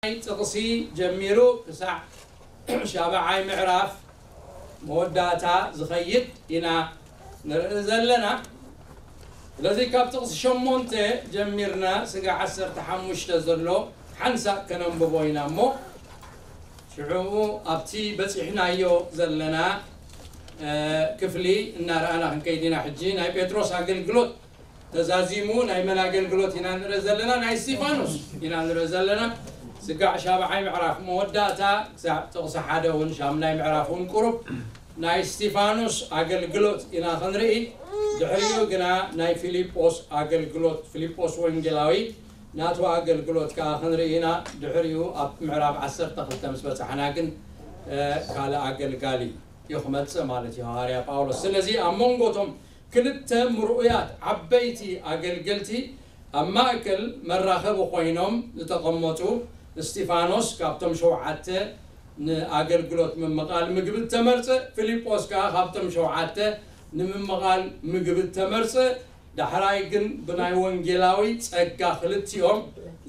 ጥቕሲ ጀሚሩ ክሳዕ ሻብዓይ ምዕራፍ መወዳእታ ዝኸይድ ኢና ንርኢ ዘለና። ስለዚ ካብ ጥቕሲ ሸሞንተ ጀሚርና ስጋ ዓሰርተ ሓሙሽተ ዘሎ ሓንሳእ ከነንብቦ ኢና እሞ፣ ሽዑ ኣብቲ በጺሕናዮ ዘለና ክፍሊ እናረኣና ክንከይድ ኢና። ሕጂ ናይ ጴጥሮስ ኣገልግሎት ተዛዚሙ ናይ መን ኣገልግሎት ኢና ንርኢ ዘለና? ናይ እስጢፋኖስ ኢና ንርኢ ዘለና። ስጋዕ ሻብዓይ ምዕራፍ መወዳእታ ክሳዕ ጥቕሲ ሓደ እውን ሻምናይ ምዕራፍ እውን ቁሩብ ናይ እስጢፋኖስ ኣገልግሎት ኢና ክንርኢ። ድሕሪኡ ግና ናይ ፊልጶስ ኣገልግሎት፣ ፊልጶስ ወንጌላዊ ናቱ ኣገልግሎት ከዓ ክንርኢ ኢና። ድሕሪኡ ኣብ ምዕራፍ ዓሰርተ ክልተ ምስ በጻሕና ግን ካልእ ኣገልጋሊ እዩ ክመጽእ ማለት እዩ፣ ሃዋርያ ጳውሎስ። ስለዚ ኣብ መንጎቶም ክልተ ምርኡያት ዓበይቲ ኣገልገልቲ ኣብ ማእከል መራኸቢ ኮይኖም ዝተቐመጡ እስጢፋኖስ ካብቶም ሸውዓተ ንኣገልግሎት ምምቓል ምግቢ እተመርጸ፣ ፊልጶስ ከኣ ካብቶም ሸውዓተ ንምምቓል ምግቢ እተመርጸ፣ ዳሕራይ ግን ብናይ ወንጌላዊ ጸጋ ክልቲኦም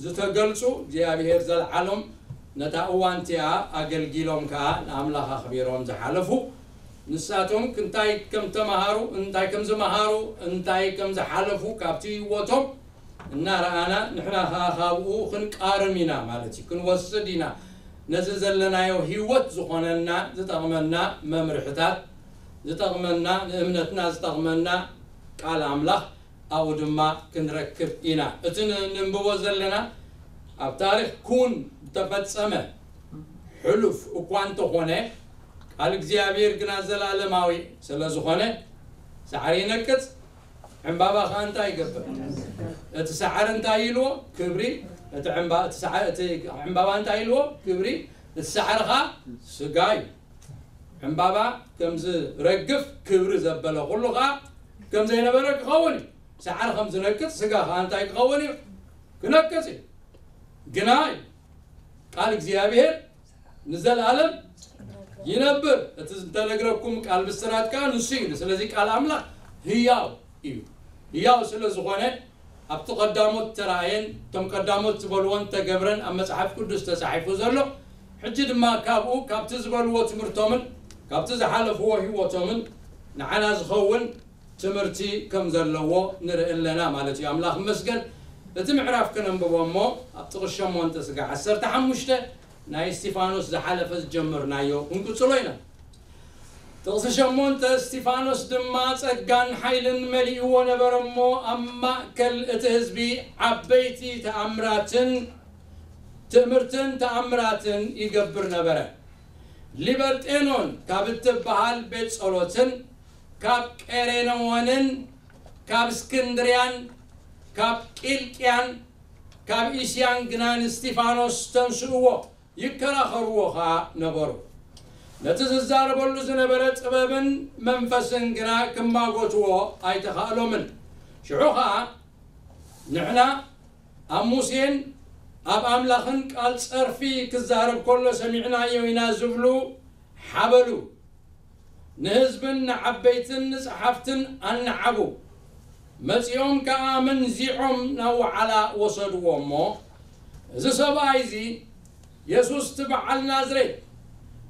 ዝተገልጹ እግዚኣብሔር ዘልዓሎም ነታ እዋን እቲኣ ኣገልጊሎም ከኣ ንኣምላኽ ኣኽቢሮም ዝሓለፉ፣ ንሳቶም እንታይ ከም ተማሃሩ፣ እንታይ ከም ዝመሃሩ፣ እንታይ ከም ዝሓለፉ ካብቲ ህይወቶም እናረኣና ንሕና ከኣ ካብኡ ክንቃርም ኢና ማለት እዩ። ክንወስድ ኢና ነዚ ዘለናዮ ህይወት ዝኾነና ዝጠቕመና መምርሕታት፣ ዝጠቕመና ንእምነትና ዝጠቕመና ቃል ኣምላኽ ኣብኡ ድማ ክንረክብ ኢና። እቲ ን- ንንብቦ ዘለና ኣብ ታሪኽ ኩን ዝተፈጸመ ሕሉፍ እኳ እንተኾነ ቃል እግዚኣብሔር ግና ዘላለማዊ ስለ ዝኾነ ሳዕሪ ይነቅጽ፣ ዕምባባ ኸዓ እንታይ ይገብር? እቲ ሳዕሪ እንታይ ኢልዎ? ክብሪ። እቲ ዕምባ- እቲ ሳዕ- እቲ ዕምባባ እንታይ ኢልዎ? ክብሪ። እቲ ሳዕሪ ኸዓ ስጋ እዩ። ዕምባባ ከም ዝረግፍ ክብሪ ዘበለ ኩሉ ኸዓ ከም ዘይነበረ ክኸውን እዩ። ሳዕሪ ከም ዝነቅጽ ስጋ ኸዓ እንታይ ክኸውን እዩ? ክነቅጽ እዩ። ግና እዩ ቃል እግዚኣብሔር ንዘለኣለም ይነብር። እቲ ዝተነግረኩም ቃል ብስራት ከኣ ንሱ እዩ። ስለዚ ቃል ኣምላኽ ህያው እዩ። ህያው ስለ ዝኾነ ኣብቲ ቀዳሞት ተራእየን እቶም ቀዳሞት ዝበልዎን ተገብረን ኣብ መጽሓፍ ቅዱስ ተጻሒፉ ዘሎ፣ ሕጂ ድማ ካብኡ ካብቲ ዝበልዎ ትምህርቶምን ካብቲ ዝሓለፍዎ ህይወቶምን ንዓና ዝኸውን ትምህርቲ ከም ዘለዎ ንርኢ ኣለና ማለት እዩ። ኣምላኽ ይመስገን። እቲ ምዕራፍ ከነንብቦ እሞ ኣብ ጥቕሲ ሸሞንተ ስጋ ዓሰርተ ሓሙሽተ ናይ እስጢፋኖስ ዝሓለፈ ዝጀመርናዮ ክንቅጽሎ ኢና። ጥቕሲ ሸሞንተ፣ እስጢፋኖስ ድማ ጸጋን ሓይልን መሊእዎ ነበረ እሞ ኣብ ማእከል እቲ ህዝቢ ዓበይቲ ተኣምራትን ትእምርትን ተኣምራትን ይገብር ነበረ። ሊበርጤኖን ካብ እትበሃል ቤት ጸሎትን ካብ ቄሬነዎንን ካብ እስክንድርያን ካብ ቂልቅያን ካብ እስያን ግና ንእስጢፋኖስ ተንስእዎ፣ ይከራኸርዎ ኸኣ ነበሩ። ነቲ ዝዛረበሉ ዝነበረ ጥበብን መንፈስን ግና ክማጎትዎ ኣይተኻእሎምን። ሽዑ ኸኣ ንሕና ኣብ ሙሴን ኣብ ኣምላኽን ቃል ጸርፊ ክዛረብ ከሎ ሰሚዕናዮ ኢና ዝብሉ ሓበሉ። ንህዝብን ንዓበይትን ንጸሓፍትን ኣነዓቡ። መጺኦም ከኣ መንዚዖም ናብ ወዓላ ወሰድዎ እሞ፣ እዚ ሰብኣይ እዚ የሱስ እቲ በዓል ናዝሬት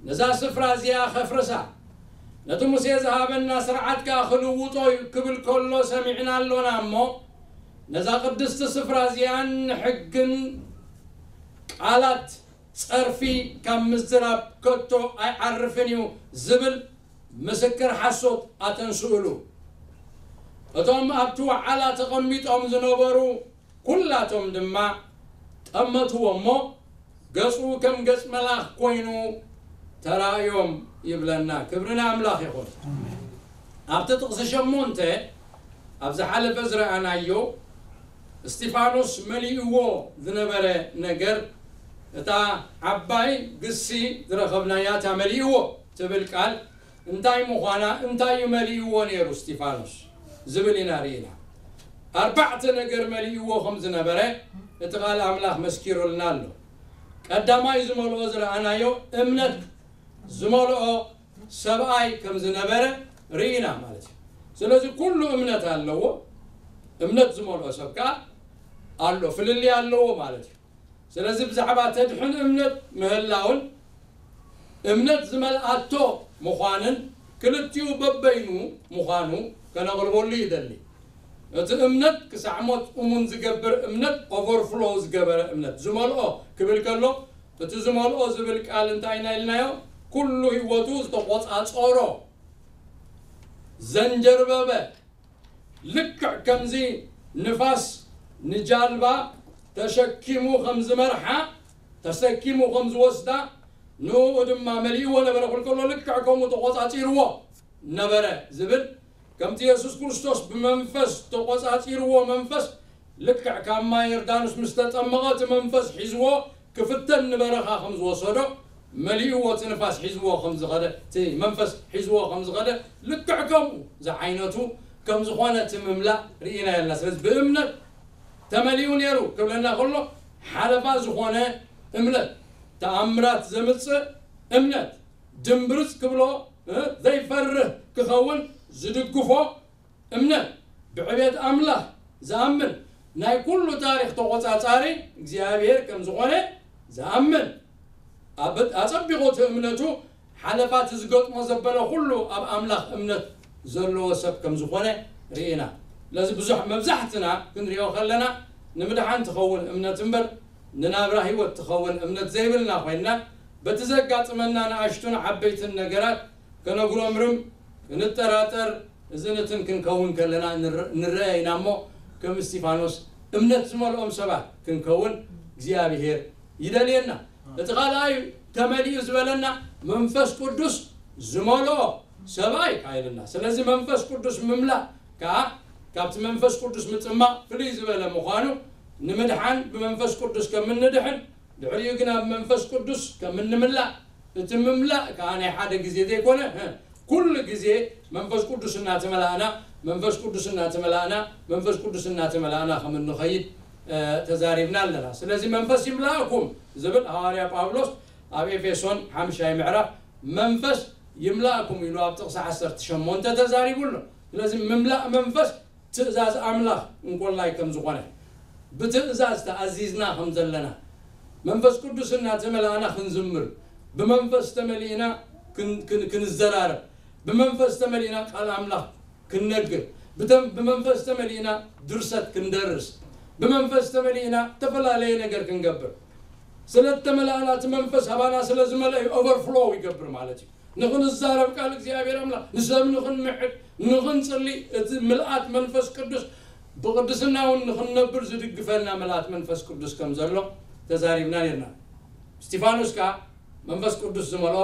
ነዛ ስፍራ እዚኣ ኸፍርሳ፣ ነቲ ሙሴ ዝሃበና ስርዓት ከኣ ክልውጦ እዩ ክብል ከሎ ሰሚዕና ኣሎና እሞ፣ ነዛ ቅድስቲ ስፍራ እዚኣን ንሕግን ቃላት ጸርፊ ካብ ምዝራብ ከቶ ኣይዓርፍን እዩ ዝብል ምስክር ሓሶት ኣተንስእሉ። እቶም ኣብቲ ወዓላ ተቐሚጦም ዝነበሩ ኩላቶም ድማ ጠመትዎ እሞ፣ ገጹ ከም ገጽ መልኣኽ ኮይኑ ተራእዮም ይብለና። ክብሪ ንኣምላኽ ይኹን። ኣብቲ ጥቕሲ ሸሞንተ ኣብ ዝሓለፈ ዝረኣናዮ፣ እስጢፋኖስ መሊእዎ ዝነበረ ነገር፣ እታ ዓባይ ግሲ ዝረኸብናያ እታ መሊእዎ ትብል ቃል እንታይ ምዃና፣ እንታይ እዩ መሊእዎ ነይሩ እስጢፋኖስ ዝብል ኢና ርኢና። ኣርባዕተ ነገር መሊእዎ ከም ዝነበረ እቲ ቃል ኣምላኽ መስኪሩልና ኣሎ። ቀዳማይ ዝመልኦ ዝረኣናዮ እምነት ዝመልኦ ሰብኣይ ከም ዝነበረ ርኢና ማለት እዩ። ስለዚ ኩሉ እምነት ኣለዎ፣ እምነት ዝመልኦ ሰብ ከኣ ኣሎ፣ ፍልልይ ኣለዎ ማለት እዩ። ስለዚ ብዛዕባ ተድሕን እምነት ምህላውን እምነት ዝመልኣቶ ምዃንን ክልቲኡ በበይኑ ምዃኑ ከነቕርበሉ ይደሊ። እቲ እምነት ክሳዕ ሞት እሙን ዝገብር እምነት፣ ኦቨርፍሎ ዝገበረ እምነት፣ ዝመልኦ ክብል ከሎ፣ እቲ ዝመልኦ ዝብል ቃል እንታይ ኢና ኢልናዮ? ኩሉ ህይወቱ ዝተቆጻጸሮ፣ ዘንጀርበበ፣ ልክዕ ከምዚ ንፋስ ንጃልባ ተሸኪሙ ከም ዝመርሓ፣ ተሰኪሙ ከም ዝወስዳ፣ ንኡ ድማ መሊእዎ ነበረ ክብል ከሎ፣ ልክዕ ከምኡ ተቆጻጺርዎ ነበረ ዝብል፣ ከምቲ የሱስ ክርስቶስ ብመንፈስ ተቆጻጺርዎ፣ መንፈስ ልክዕ ካብ ማይ ዮርዳኖስ ምስ ተጠመቐ፣ እቲ መንፈስ ሒዝዎ ክፍተን ንበረኻ ከም ዝወሰዶ፣ መሊእዎ እቲ ንፋስ ሒዝዎ ከም ዝኸደ፣ እቲ መንፈስ ሒዝዎ ከም ዝኸደ፣ ልክዕ ከምኡ ዝዓይነቱ ከም ዝኾነ እቲ ምምላእ ርኢና የለና። ስለዚ ብእምነት ተመሊኡ ነይሩ ክብለና ከሎ፣ ሓለፋ ዝኾነ እምነት፣ ተኣምራት ዘምጽእ እምነት፣ ድምብርጽ ክብሎ፣ እ፣ ዘይፈርህ ክኸውን ዝድግፎ እምነት፣ ብዕቤት ኣምላኽ ዝኣምን፣ ናይ ኩሉ ታሪኽ ተቖጻጻሪ እግዚኣብሔር ከም ዝኾነ ዝኣምን፣ ኣብ-፣ ኣጸቢቑ እቲ እምነቱ ሓለፋት ዝገጥሞ ዘበለ ኩሉ ኣብ ኣምላኽ እምነት ዘለዎ ሰብ ከም ዝኾነ ርኢና። ስለዚ ብዙሕ መብዛሕትና ክንሪኦ ከለና ንምድሓን ትኸውን እምነት እምበር ንናብራ ህይወት ትኸውን እምነት ዘይብልና ኮይንና፣ በቲ ዘጋጥመና ንኣሽቱን ዓበይትን ነገራት ከነጉረምርም፣ ክንጠራጠር፣ እዝን እትን ክንከውን ከለና ንር-፣ ንረአ ኢና እሞ፣ ከም እስጢፋኖስ እምነት ዝመልኦም ሰባት ክንከውን እግዚኣብሔር ይደልየና። እቲ ካልኣይ ተመሊኡ ዝበለና መንፈስ ቅዱስ ዝመልኦ ሰብኣይ ካይልና። ስለዚ መንፈስ ቅዱስ ምምላእ ከዓ ካብቲ መንፈስ ቅዱስ ምጽማቕ ፍልይ ዝበለ ምዃኑ፣ ንምድሓን ብመንፈስ ቅዱስ ከም እንድሕን፣ ድሕሪኡ ግና ብመንፈስ ቅዱስ ከም እንምላእ፣ እቲ ምምላእ ከዓ ናይ ሓደ ግዜ ዘይኮነ፣ እ፣ ኩሉ ግዜ መንፈስ ቅዱስ እናተመላእና፣ መንፈስ ቅዱስ እናተመላእና፣ መንፈስ ቅዱስ እናተመላእና ከም እንኸይድ፣ እ፣ ተዛሪብና ኣለና። ስለዚ መንፈስ ይምላእኩም ዝብል ሃዋርያ ጳውሎስ ኣብ ኤፌሶን ሓምሻይ ምዕራፍ መንፈስ ይምላእኩም ኢሉ ኣብ ጥቕሲ ዓሰርተ ሸሞንተ ተዛሪቡ ኣሎ። ስለዚ ምምላእ መንፈስ ትእዛዝ ኣምላኽ እንኮላይ ከም ዝኾነ፣ ብትእዛዝ ተኣዚዝና ከም ዘለና፣ መንፈስ ቅዱስ እናተመላእና ክንዝምር፣ ብመንፈስ ተመሊእና ክን-፣ ክን-፣ ክንዘራረብ፣ ብመንፈስ ተመሊእና ቃል ኣምላኽ ክንነግር፣ ብተም-፣ ብመንፈስ ተመሊእና ድርሰት ክንደርስ፣ ብመንፈስ ተመሊእና ዝተፈላለየ ነገር ክንገብር፣ ስለ እተመላእና እቲ መንፈስ ኣባና ስለ ዝመልአ እዩ ኦቨርፍሎው ይገብር ማለት እዩ። ንኽንዛረብ ቃል እግዚኣብሔር ኣምላኽ፣ ንሰብ ንኽንምዕድ፣ ንኽንጽሊ፣ እቲ ምልኣት መንፈስ ቅዱስ ብቕድስና እውን ንኽንነብር ዝድግፈና ምልኣት መንፈስ ቅዱስ ከም ዘሎ ተዛሪብና ነርና። እስጢፋኖስ ከኣ መንፈስ ቅዱስ ዝመልኦ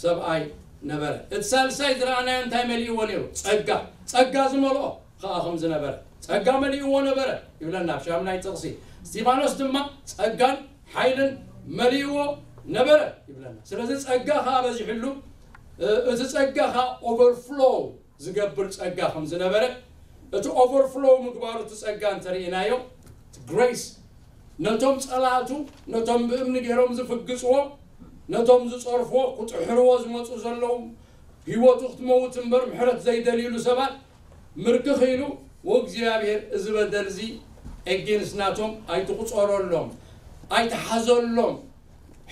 ሰብኣይ ነበረ። እቲ ሳልሳይ ዝረኣናዮ እንታይ መሊእዎ ነይሩ? ጸጋ። ጸጋ ዝመልኦ ከኣ ከም ዝነበረ፣ ጸጋ መሊእዎ ነበረ ይብለና ኣብ ሻምናይ ጥቕሲ። እስጢፋኖስ ድማ ጸጋን ሓይልን መሊእዎ ነበረ ይብለና። ስለዚ ጸጋ ከኣ በዚሕሉ፣ እ-፣ እቲ ጸጋ ከኣ ኦቨርፍሎው ዝገብር ጸጋ ከም ዝነበረ፣ እቲ ኦቨርፍሎው ምግባሩ እቲ ጸጋ እንተርኢናዮ፣ እቲ ግሬስ ነቶም ጸላእቱ፣ ነቶም ብእምኒ ገይሮም ዝፍግጽዎ፣ ነቶም ዝጸርፍዎ፣ ክጥሕርዎ ዝመጹ ዘለዉ፣ ህይወቱ ክትመውት እምበር ምሕረት ዘይደልዩሉ ሰባት ምርክኽ ኢሉ፣ "ወእግዚኣብሔር፣ እዚ በደል እዚ ኤጌንስት ናቶም ኣይትቑጸረሎም፣ ኣይትሓዘሎም፣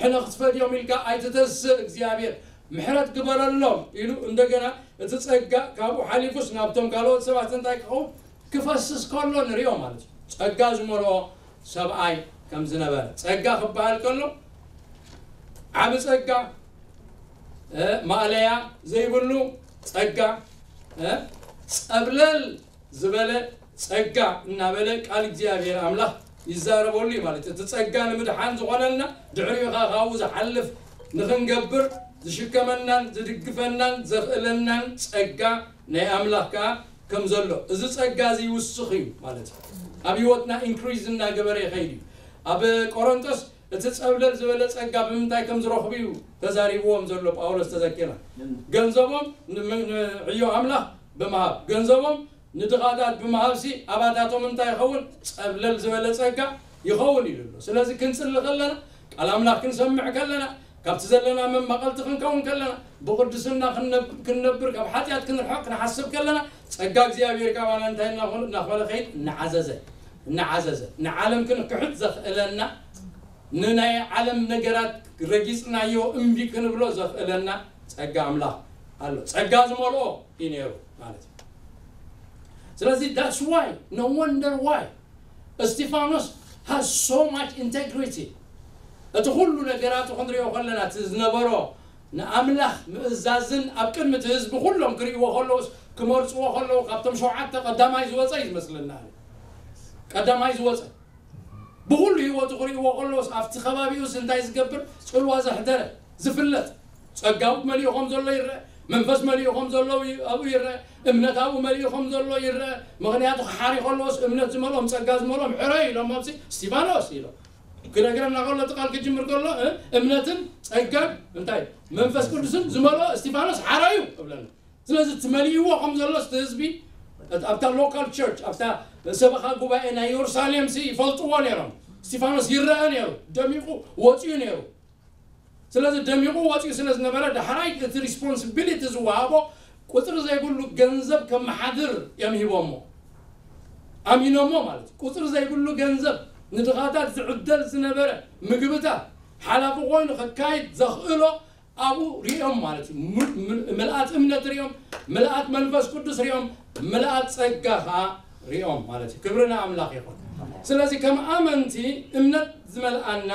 ሕነ ክትፈድዮም ኢልካ ኣይትተስእ፣ እግዚኣብሔር ምሕረት ግበረሎም" ኢሉ፣ እንደገና እቲ ጸጋ ካብኡ ሓሊፉስ ናብቶም ካልኦት ሰባት እንታይ ክኸውን ክፈስስ ከሎ ንሪኦ ማለት እዩ። ጸጋ ዝመልኦ ሰብኣይ ከም ዝነበረ፣ ጸጋ ክበሃል ከሎ ዓቢ ጸጋ፣ እ፣ ማእለያ ዘይብሉ ጸጋ፣ እ፣ ጸብለል ዝበለ ጸጋ እናበለ ቃል እግዚኣብሔር ኣምላኽ ይዛረበሉ እዩ ማለት እዩ። እቲ ጸጋ ንምድሓን ዝኾነልና፣ ድሕሪኡ ኸዓ ካብኡ ዝሓልፍ ንኽንገብር ዝሽከመናን ዝድግፈናን ዘኽእለናን ጸጋ ናይ ኣምላኽ ከኣ ከም ዘሎ፣ እዚ ጸጋ እዚ ይውስኽ እዩ ማለት እዩ። ኣብ ህይወትና ኢንክሪዝ እናገበረ ይኸይድ እዩ። ኣብ ቆሮንቶስ እቲ ጸብለል ዝበለ ጸጋ ብምንታይ ከም ዝረኽቡ እዩ ተዛሪብዎም ዘሎ ጳውሎስ ተዘኪርና። ገንዘቦም ን-፣ ን-፣ ንዕዮ ኣምላኽ ብምሃብ፣ ገንዘቦም ንድኻታት ብምሃብሲ ኣባታቶም እንታይ ይኸውን? ጸብለል ዝበለ ጸጋ ይኸውን ኢሉ ኣሎ። ስለዚ ክንጽሊ ከለና፣ ቃል ኣምላኽ ክንሰምዕ ከለና፣ ካብቲ ዘለና መማቐልቲ ክንከውን ከለና፣ ብቕድስና ክንነብ-፣ ክንነብር፣ ካብ ሓጢኣት ክንርሕቕ ክንሓስብ ከለና፣ ጸጋ እግዚኣብሔር ካባና እንታይ እናኾነ፣ እናኾነ ኸይድ? እናዓዘዘ፣ እናዓዘዘ፣ ንዓለም ክንክሕድ ዘኽእለና ንናይ ዓለም ነገራት ረጊጽናዮ እምቢ ክንብሎ ዘኽእለና ጸጋ ኣምላኽ ኣሎ። ጸጋ ዝመልኦ እዩ ነይሩ ማለት እዩ። ስለዚ that's why, no wonder why እስጢፋኖስ has so much integrity። እቲ ኩሉ ነገራቱ ክንሪኦ ከለና እቲ ዝነበሮ ንኣምላኽ ምእዛዝን ኣብ ቅድሚ እቲ ህዝቢ ኩሎም ክርእይዎ ከለውስ ክመርፅዎ ከለዉ ካብቶም ሸውዓተ ቀዳማይ ዝወፀ እዩ ዝመስለና። ቀዳማይ ዝወፀ ብኹሉ ህይወቱ ክርእይዎ ከለውስ ኣብቲ ከባቢኡስ እንታይ ዝገብር ጽልዋ ዘሕደረ ዝፍለጥ ጸጋው መሊኡ ከም ዘሎ ይረአ። መንፈስ መሊኡ ከም ዘሎ ኣብኡ ይረአ። እምነት ኣብኡ መሊኡ ከም ዘሎ ይረአ። ምኽንያቱ ክሓሪ ከለዎስ እምነት ዝመልኦም ጸጋ ዝመልኦም ሕረ ኢሎም ኣብዚ እስቲፋኖስ ኢሎም ክነግረና ከሎ እቲ ቃል ክጅምር ከሎ እ፣ እምነትን ጸጋን እንታይ መንፈስ ቅዱስን ዝመልኦ እስቲፋኖስ ሓራዩ እብለና። ስለዚ እቲ መሊእዎ ከም ዘሎ እቲ ህዝቢ ኣብታ ሎካል ቸርች ኣብታ ሰበኻ ጉባኤ ናይ የሩሳሌም ሲ ይፈልጥዎ ነይሮም። እስቲፋኖስ ይረአ ነይሩ፣ ደሚቑ ወፂኡ ነይሩ። ስለዚ ደሚቑ ወፂኡ ስለ ዝነበረ ዳሕራይ እቲ ሪስፖንሲቢሊቲ ዝወሃቦ ቁፅሪ ዘይብሉ ገንዘብ ከመሓድር እዮም ሂቦሞ። ኣሚኖሞ ማለት እዩ። ቁፅሪ ዘይብሉ ገንዘብ ንድኻታት ዝዕደል ዝነበረ ምግብታት ሓላፊ ኮይኑ ከካይድ ዘኽእሎ ኣብኡ ሪኦም ማለት እዩ። ም- ም- ምልኣት እምነት ሪኦም፣ ምልኣት መንፈስ ቅዱስ ሪኦም፣ ምልኣት ጸጋ ኸዓ ሪኦም ማለት እዩ። ክብሪ ንኣምላኽ ይኹን። ስለዚ ከም ኣመንቲ እምነት ዝመልኣና፣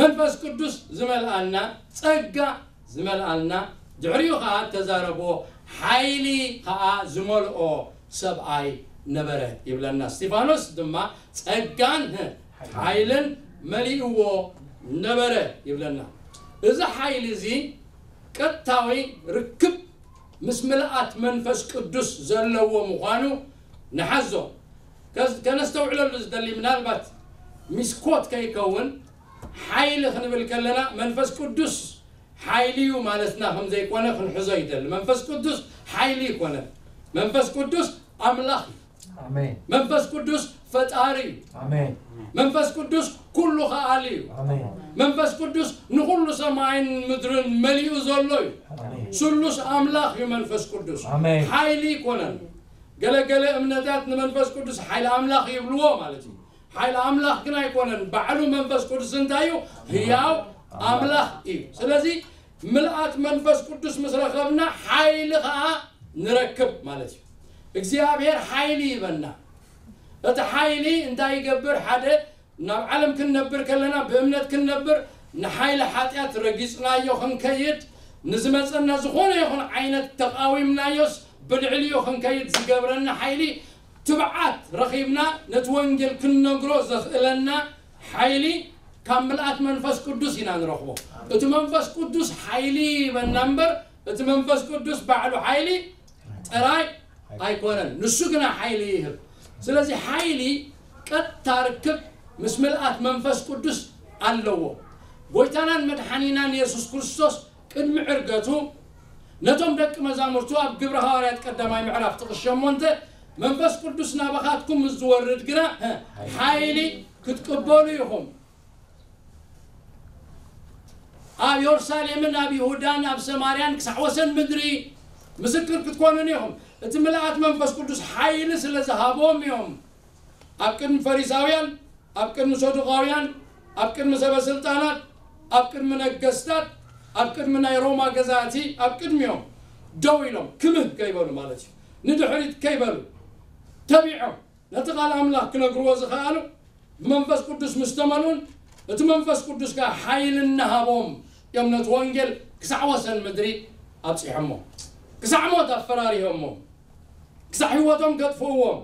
መንፈስ ቅዱስ ዝመልኣና፣ ጸጋ ዝመልኣልና፣ ድሕሪኡ ኸዓ ተዛረብዎ፣ ሓይሊ ኸዓ ዝመልኦ ሰብኣይ ነበረ ይብለና። እስቲፋኖስ ድማ ጸጋን ሓይልን መሊእዎ ነበረ ይብለና። እዚ ሓይሊ እዚ ቀጥታዊ ርክብ ምስ ምልኣት መንፈስ ቅዱስ ዘለዎ ምዃኑ ንሓዞ። ከነስተውዕለሉ ዝደሊ ምናልባት ሚስኮት ከይከውን ሓይሊ ክንብል ከለና መንፈስ ቅዱስ ሓይሊ እዩ ማለትና ከም ዘይኮነ ክንሕዞ ይደሊ። መንፈስ ቅዱስ ሓይሊ ይኮነ። መንፈስ ቅዱስ ኣምላኽ እዩ። ኣሜን መንፈስ ቅዱስ ፈጣሪ እዩ። ኣሜን መንፈስ ቅዱስ ኩሉ ከኣሊ እዩ። ኣሜን መንፈስ ቅዱስ ንኩሉ ሰማይን ምድርን መሊኡ ዘሎ እዩ። ኣሜን ስሉስ ኣምላኽ እዩ መንፈስ ቅዱስ። ኣሜን ሓይሊ ይኮነን። ገለገለ እምነታት ንመንፈስ ቅዱስ ሓይሊ ኣምላኽ ይብልዎ ማለት እዩ። ሓይሊ ኣምላኽ ግን ኣይኮነን። ባዕሉ መንፈስ ቅዱስ እንታይ እዩ? ህያው ኣምላኽ እዩ። ስለዚ ምልኣት መንፈስ ቅዱስ ምስ ረኸብና ሓይሊ ከዓ ንረክብ ማለት እዩ። እግዚኣብሔር ሓይሊ ይበና። እቲ ሓይሊ እንታይ ይገብር? ሓደ ናብ ዓለም ክንነብር ከለና ብእምነት ክንነብር ንሓይሊ ሓጢኣት ረጊጽናዮ ክንከይድ ንዝመጸና ዝኾነ ይኹን ዓይነት ተቃዊምናዮስ ብልዕሊኡ ክንከይድ ዝገብረና ሓይሊ ትብዓት ረኺብና ነቲ ወንጌል ክንነግሮ ዘኽእለና ሓይሊ ካብ ምልኣት መንፈስ ቅዱስ ኢና ንረኽቦ። እቲ መንፈስ ቅዱስ ሓይሊ ይበና እምበር እቲ መንፈስ ቅዱስ ባዕሉ ሓይሊ ጥራይ ኣይኮነን። ንሱ ግና ሓይሊ ይህብ። ስለዚ ሓይሊ ቀጥታ ርክብ ምስ ምልኣት መንፈስ ቅዱስ ኣለዎ። ጎይታናን መድሓኒናን የሱስ ክርስቶስ ቅድሚ ዕርገቱ ነቶም ደቂ መዛሙርቱ ኣብ ግብረ ሃዋርያት ቀዳማይ ምዕራፍ ጥቕስ ሸሞንተ መንፈስ ቅዱስ ናባኻትኩም ምስ ዝወርድ ግና ሓይሊ ክትቅበሉ ኢኹም። ኣብ የሩሳሌምን ኣብ ይሁዳን ኣብ ሰማርያን ክሳዕ ወሰን ምድሪ ምስክር ክትኮኑን ኢኹም። እቲ ምልኣት መንፈስ ቅዱስ ሓይሊ ስለ ዝሃቦም እዮም ኣብ ቅድሚ ፈሪሳውያን፣ ኣብ ቅድሚ ሰዱቃውያን፣ ኣብ ቅድሚ ሰበ ስልጣናት፣ ኣብ ቅድሚ ነገስታት፣ ኣብ ቅድሚ ናይ ሮማ ገዛእቲ ኣብ ቅድሚኦም ደው ኢሎም ክምህ ከይበሉ ማለት እዩ። ንድሕሪት ከይበሉ ተቢዖም ነቲ ቃል ኣምላኽ ክነግርዎ ዝኸኣሉ ብመንፈስ ቅዱስ ምስ ተመልኡን እቲ መንፈስ ቅዱስ ከኣ ሓይሊ እናሃቦም እዮም ነቲ ወንጌል ክሳዕ ወሰን ምድሪ ኣብፂሖሞ። ክሳዕ ሞት ኣፈራሪሆሞም። ክሳዕ ህይወቶም ከጥፍእዎም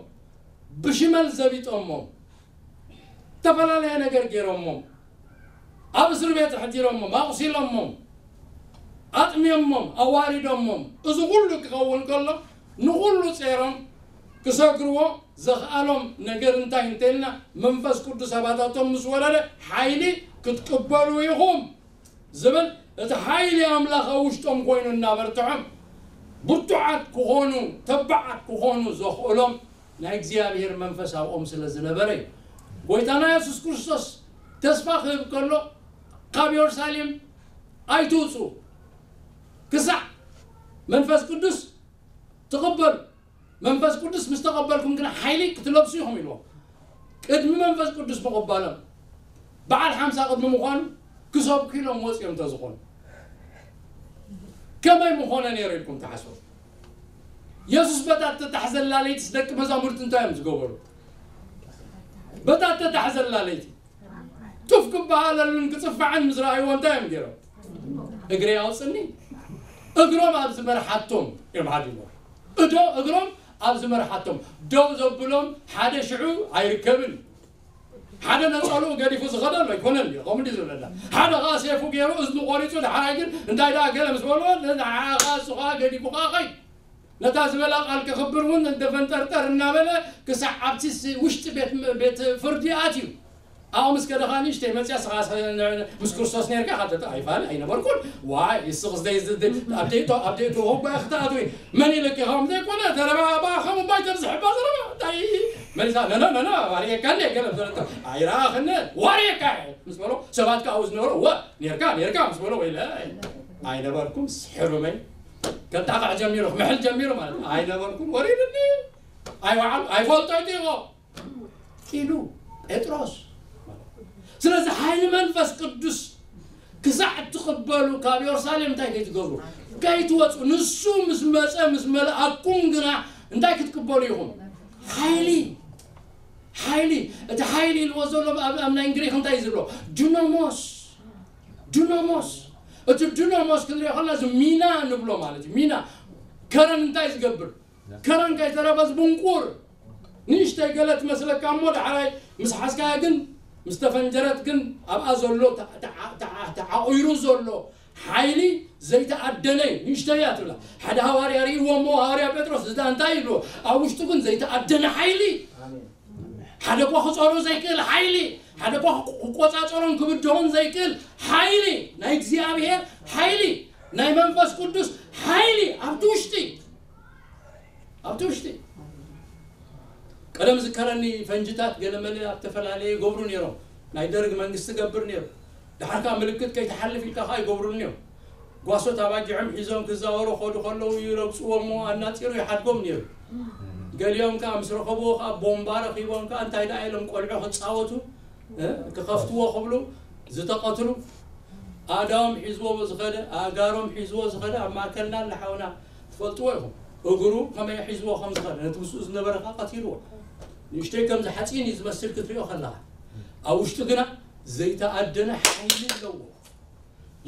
ብሽመል ዘቢጦሞም ዝተፈላለየ ነገር ገይሮሞም ኣብ እስር ቤት ኣሕዲሮሞም ኣቑሲሎሞም ኣጥሚዮሞም ኣዋሪዶሞም። እዚ ኩሉ ክኸውን ከሎ ንኹሉ ጼሮም ክሰግርዎ ዘኽኣሎም ነገር እንታይ እንተልና መንፈስ ቅዱስ ኣባታቶም ምስ ወረደ ሓይሊ ክትቅበሉ ኢኹም ዝብል እቲ ሓይሊ ኣምላኽ ኣብ ውሽጦም ኮይኑ እናበርትዖም ብርቱዓት ክኾኑ ተባዓት ክኾኑ ዘኽእሎም ናይ እግዚኣብሔር መንፈስ ኣብኦም ስለ ዝነበረ እዩ። ጎይታና የሱስ ክርስቶስ ተስፋ ክህብ ከሎ ካብ የሩሳሌም ኣይትውፁ ክሳዕ መንፈስ ቅዱስ ትቕበሉ፣ መንፈስ ቅዱስ ምስ ተቐበልኩም ግና ሓይሊ ክትለብሱ ኢኹም ኢልዎም። ቅድሚ መንፈስ ቅዱስ ምቕባሎም በዓል ሓምሳ ቅድሚ ምዃኑ ክሰብኩ ኢሎም ወፂኦም እንተዝኾኑ ከመይ ምኾነ ነይሩ ኢልኩም ትሓስቡ? የሱስ በታ እተታሕዘላ ለይትስ ደቂ መዛሙርቲ እንታይ እዮም ዝገበሩ? በታ እተታሕዘላ ለይቲ ጡፍ ክበሃለሉን ክጽፋዕን ምስ ረኣይዎ እንታይ እዮም ገይሮም? እግረይ ኣውፅኒ። እግሮም ኣብ ዝመርሓቶም እዮም ሓዲሞ። እዶ እግሮም ኣብ ዝመርሓቶም ደው ዘብሎም ሓደ ሽዑ ኣይርከብን። ሓደ ነጸልኡ ገዲፉ ዝኸደ ኣሎ ኣይኮነን እዩ ከምኡ ዝብለና። ሓደ ኸዓ ሴፉ ገይሩ እዝኑ ቆሪጹ ድሓራይ ግን እንታይ ደኣ ገለ ምስ በልዎ ንዓኻ እሱ ኸዓ ገዲፉ ኸዓ ኸይድ። ነታ ዝበላ ቃል ከኽብር እውን እንደፈንጠርጠር እናበለ ክሳዕ ኣብቲ ውሽጢ ቤት ፍርዲ ኣትዩ። ኣብኡ ምስ ከደኻ ንእሽተይ መፅያ ስኻ ምስ ክርስቶስ ነርካ ኢኻ ተጣይፋ ኣይነበርኩን። ዋይ እስኽስ ደይ ኣብ ደይቶ ኣብ ደይቶ ወባ ክትኣትዊ መን ኢልክ ከም ዘይኮነ ተረባ ባኸም ባይ ተብዝሕባ ዘረባ እንታይ መሊሳ ነነ ነነ ዋርየካ እንደ ገለ ዘረታ ኣይራኽነ ዋርየካ ምስ በሎ ሰባት ከኣ ዝነበሩ ወ ነርካ ነርካ ምስ በሎ ወይለ ኣይነበርኩም ሕሩመይ ከጣቃዕ ጀሚሩ ክምሕል ጀሚሩ ማለት ኣይነበርኩም ወሪድኒ ኣይወዓል ኣይፈልጦ ይጥይቆ ኢሉ ጴጥሮስ። ስለዚ ሓይሊ መንፈስ ቅዱስ ክሳዕ እትቕበሉ ካብ ኢየሩሳሌም እንታይ ከይትገብሩ ከይትወፁ ንሱ ምስ መፀ ምስ መልኣኩም ግና እንታይ ክትቅበሉ ኢኹም? ሓይሊ ሓይሊ እቲ ሓይሊ ኢልዎ ዘሎ ኣብ ኣብ ናይ ግሪክ እንታይ ዝብሎ ዱናሞስ ዱናሞስ እቲ ዱናሞስ ክንሪኦ ከለና እዚ ሚና ንብሎ ማለት እዩ። ሚና ከረን እንታይ ዝገብር ከረን ከይተረፈ ዝብንቁር ንእሽተይ ገለ ትመስለካ እሞ ዳሕራይ ምስ ሓዝካያ ግን ምስ ተፈንጀረት ግን ኣብኣ ዘሎ ተዓ- ተዓ- ተዓ- ተዓቑሩ ዘሎ ሓይሊ ዘይተኣደነ እዩ። ንእሽተይ እያ ትብላ። ሓደ ሃዋርያ ርእይዎ እሞ ሃዋርያ ጴጥሮስ እዛ እንታይ ይብልዎ ኣብ ውሽጡ ግን ዘይተኣደነ ሓይሊ ሓደ እኳ ክፀሩ ዘይክእል ሓይሊ ሓደ እኳ ክቆፃፀሮን ክብድሆን ዘይክእል ሓይሊ ናይ እግዚኣብሔር ሓይሊ ናይ መንፈስ ቅዱስ ሓይሊ ኣብቲ ውሽጢ ኣብቲ ውሽጢ ቀደም ዝከረኒ ፈንጅታት ገለመለ ኣብ ተፈላለየ ይገብሩ ነይሮም ናይ ደርግ መንግስቲ ገብር ነይሩ ድሓር ከዓ ምልክት ከይትሓልፍ ኢልካ ከዓ ይገብሩኒ እዮም ጓሶት ኣባጊዖም ሒዞም ክዛወሩ ከዱ ከለዉ ይረግፅዎ እሞ ኣናፂሩ ይሓድጎም ነይሩ ገሊኦም ከዓ ምስ ረኸብዎ ከዓ ቦምባ ረኺቦም ከዓ እንታይ ደኣ ኢሎም ቆልዑ ክፃወቱ ክኸፍትዎ ክብሉ ዝተቐትሉ ኣእዳዎም ሒዝዎ ዝኸደ ኣእጋሮም ሒዝዎ ዝኸደ ኣብ ማእከልና ንሓውና ትፈልጥዎ ኢኹም እግሩ ከመይ ሒዝዎ ከም ዝኸደ ነቲ ምስኡ ዝነበረ ከዓ ቀቲልዎ ንእሽተይ ከም ዝሓፂን እዩ ዝመስል ክትሪኦ ከለኻ ኣብ ውሽጡ ግና ዘይተኣደነ ሓይሊ ኣለዎ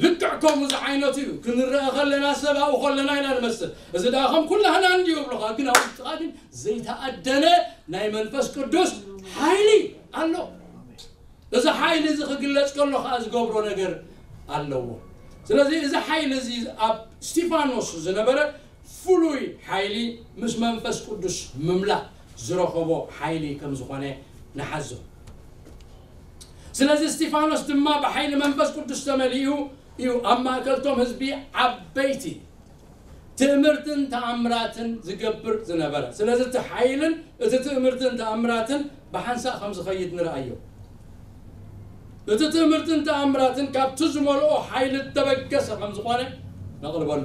ልክዕ ከምኡ ዝዓይነቱ እዩ ክንረአ ከለና ሰብ ኣብኡ ከለና ኢና ንመስል እዚ ደኣ ከም ኩላህና እንድዩ ይብሉኻ ግን ኣብ ውሽጥኻ ግን ዘይተኣደነ ናይ መንፈስ ቅዱስ ሓይሊ ኣሎ እዚ ሓይሊ እዚ ክግለጽ ከሎ ከዓ ዝገብሮ ነገር ኣለዎ ስለዚ እዚ ሓይሊ እዚ ኣብ እስቲፋኖስ ዝነበረ ፍሉይ ሓይሊ ምስ መንፈስ ቅዱስ ምምላእ ዝረኸቦ ሓይሊ ከም ዝኾነ ንሓዞ ስለዚ እስቲፋኖስ ድማ ብሓይሊ መንፈስ ቅዱስ ተመሊኡ እዩ ኣብ ማእከልቶም ህዝቢ ዓበይቲ ትእምርትን ተኣምራትን ዝገብር ዝነበረ ስለዚ እቲ ሓይልን እቲ ትእምርትን ተኣምራትን ብሓንሳእ ከም ዝኸይድ ንርኣዮ እቲ ትእምርትን ተኣምራትን ካብቲ ዝመልኦ ሓይሊ እተበገሰ ከም ዝኾነ ነቕርበሉ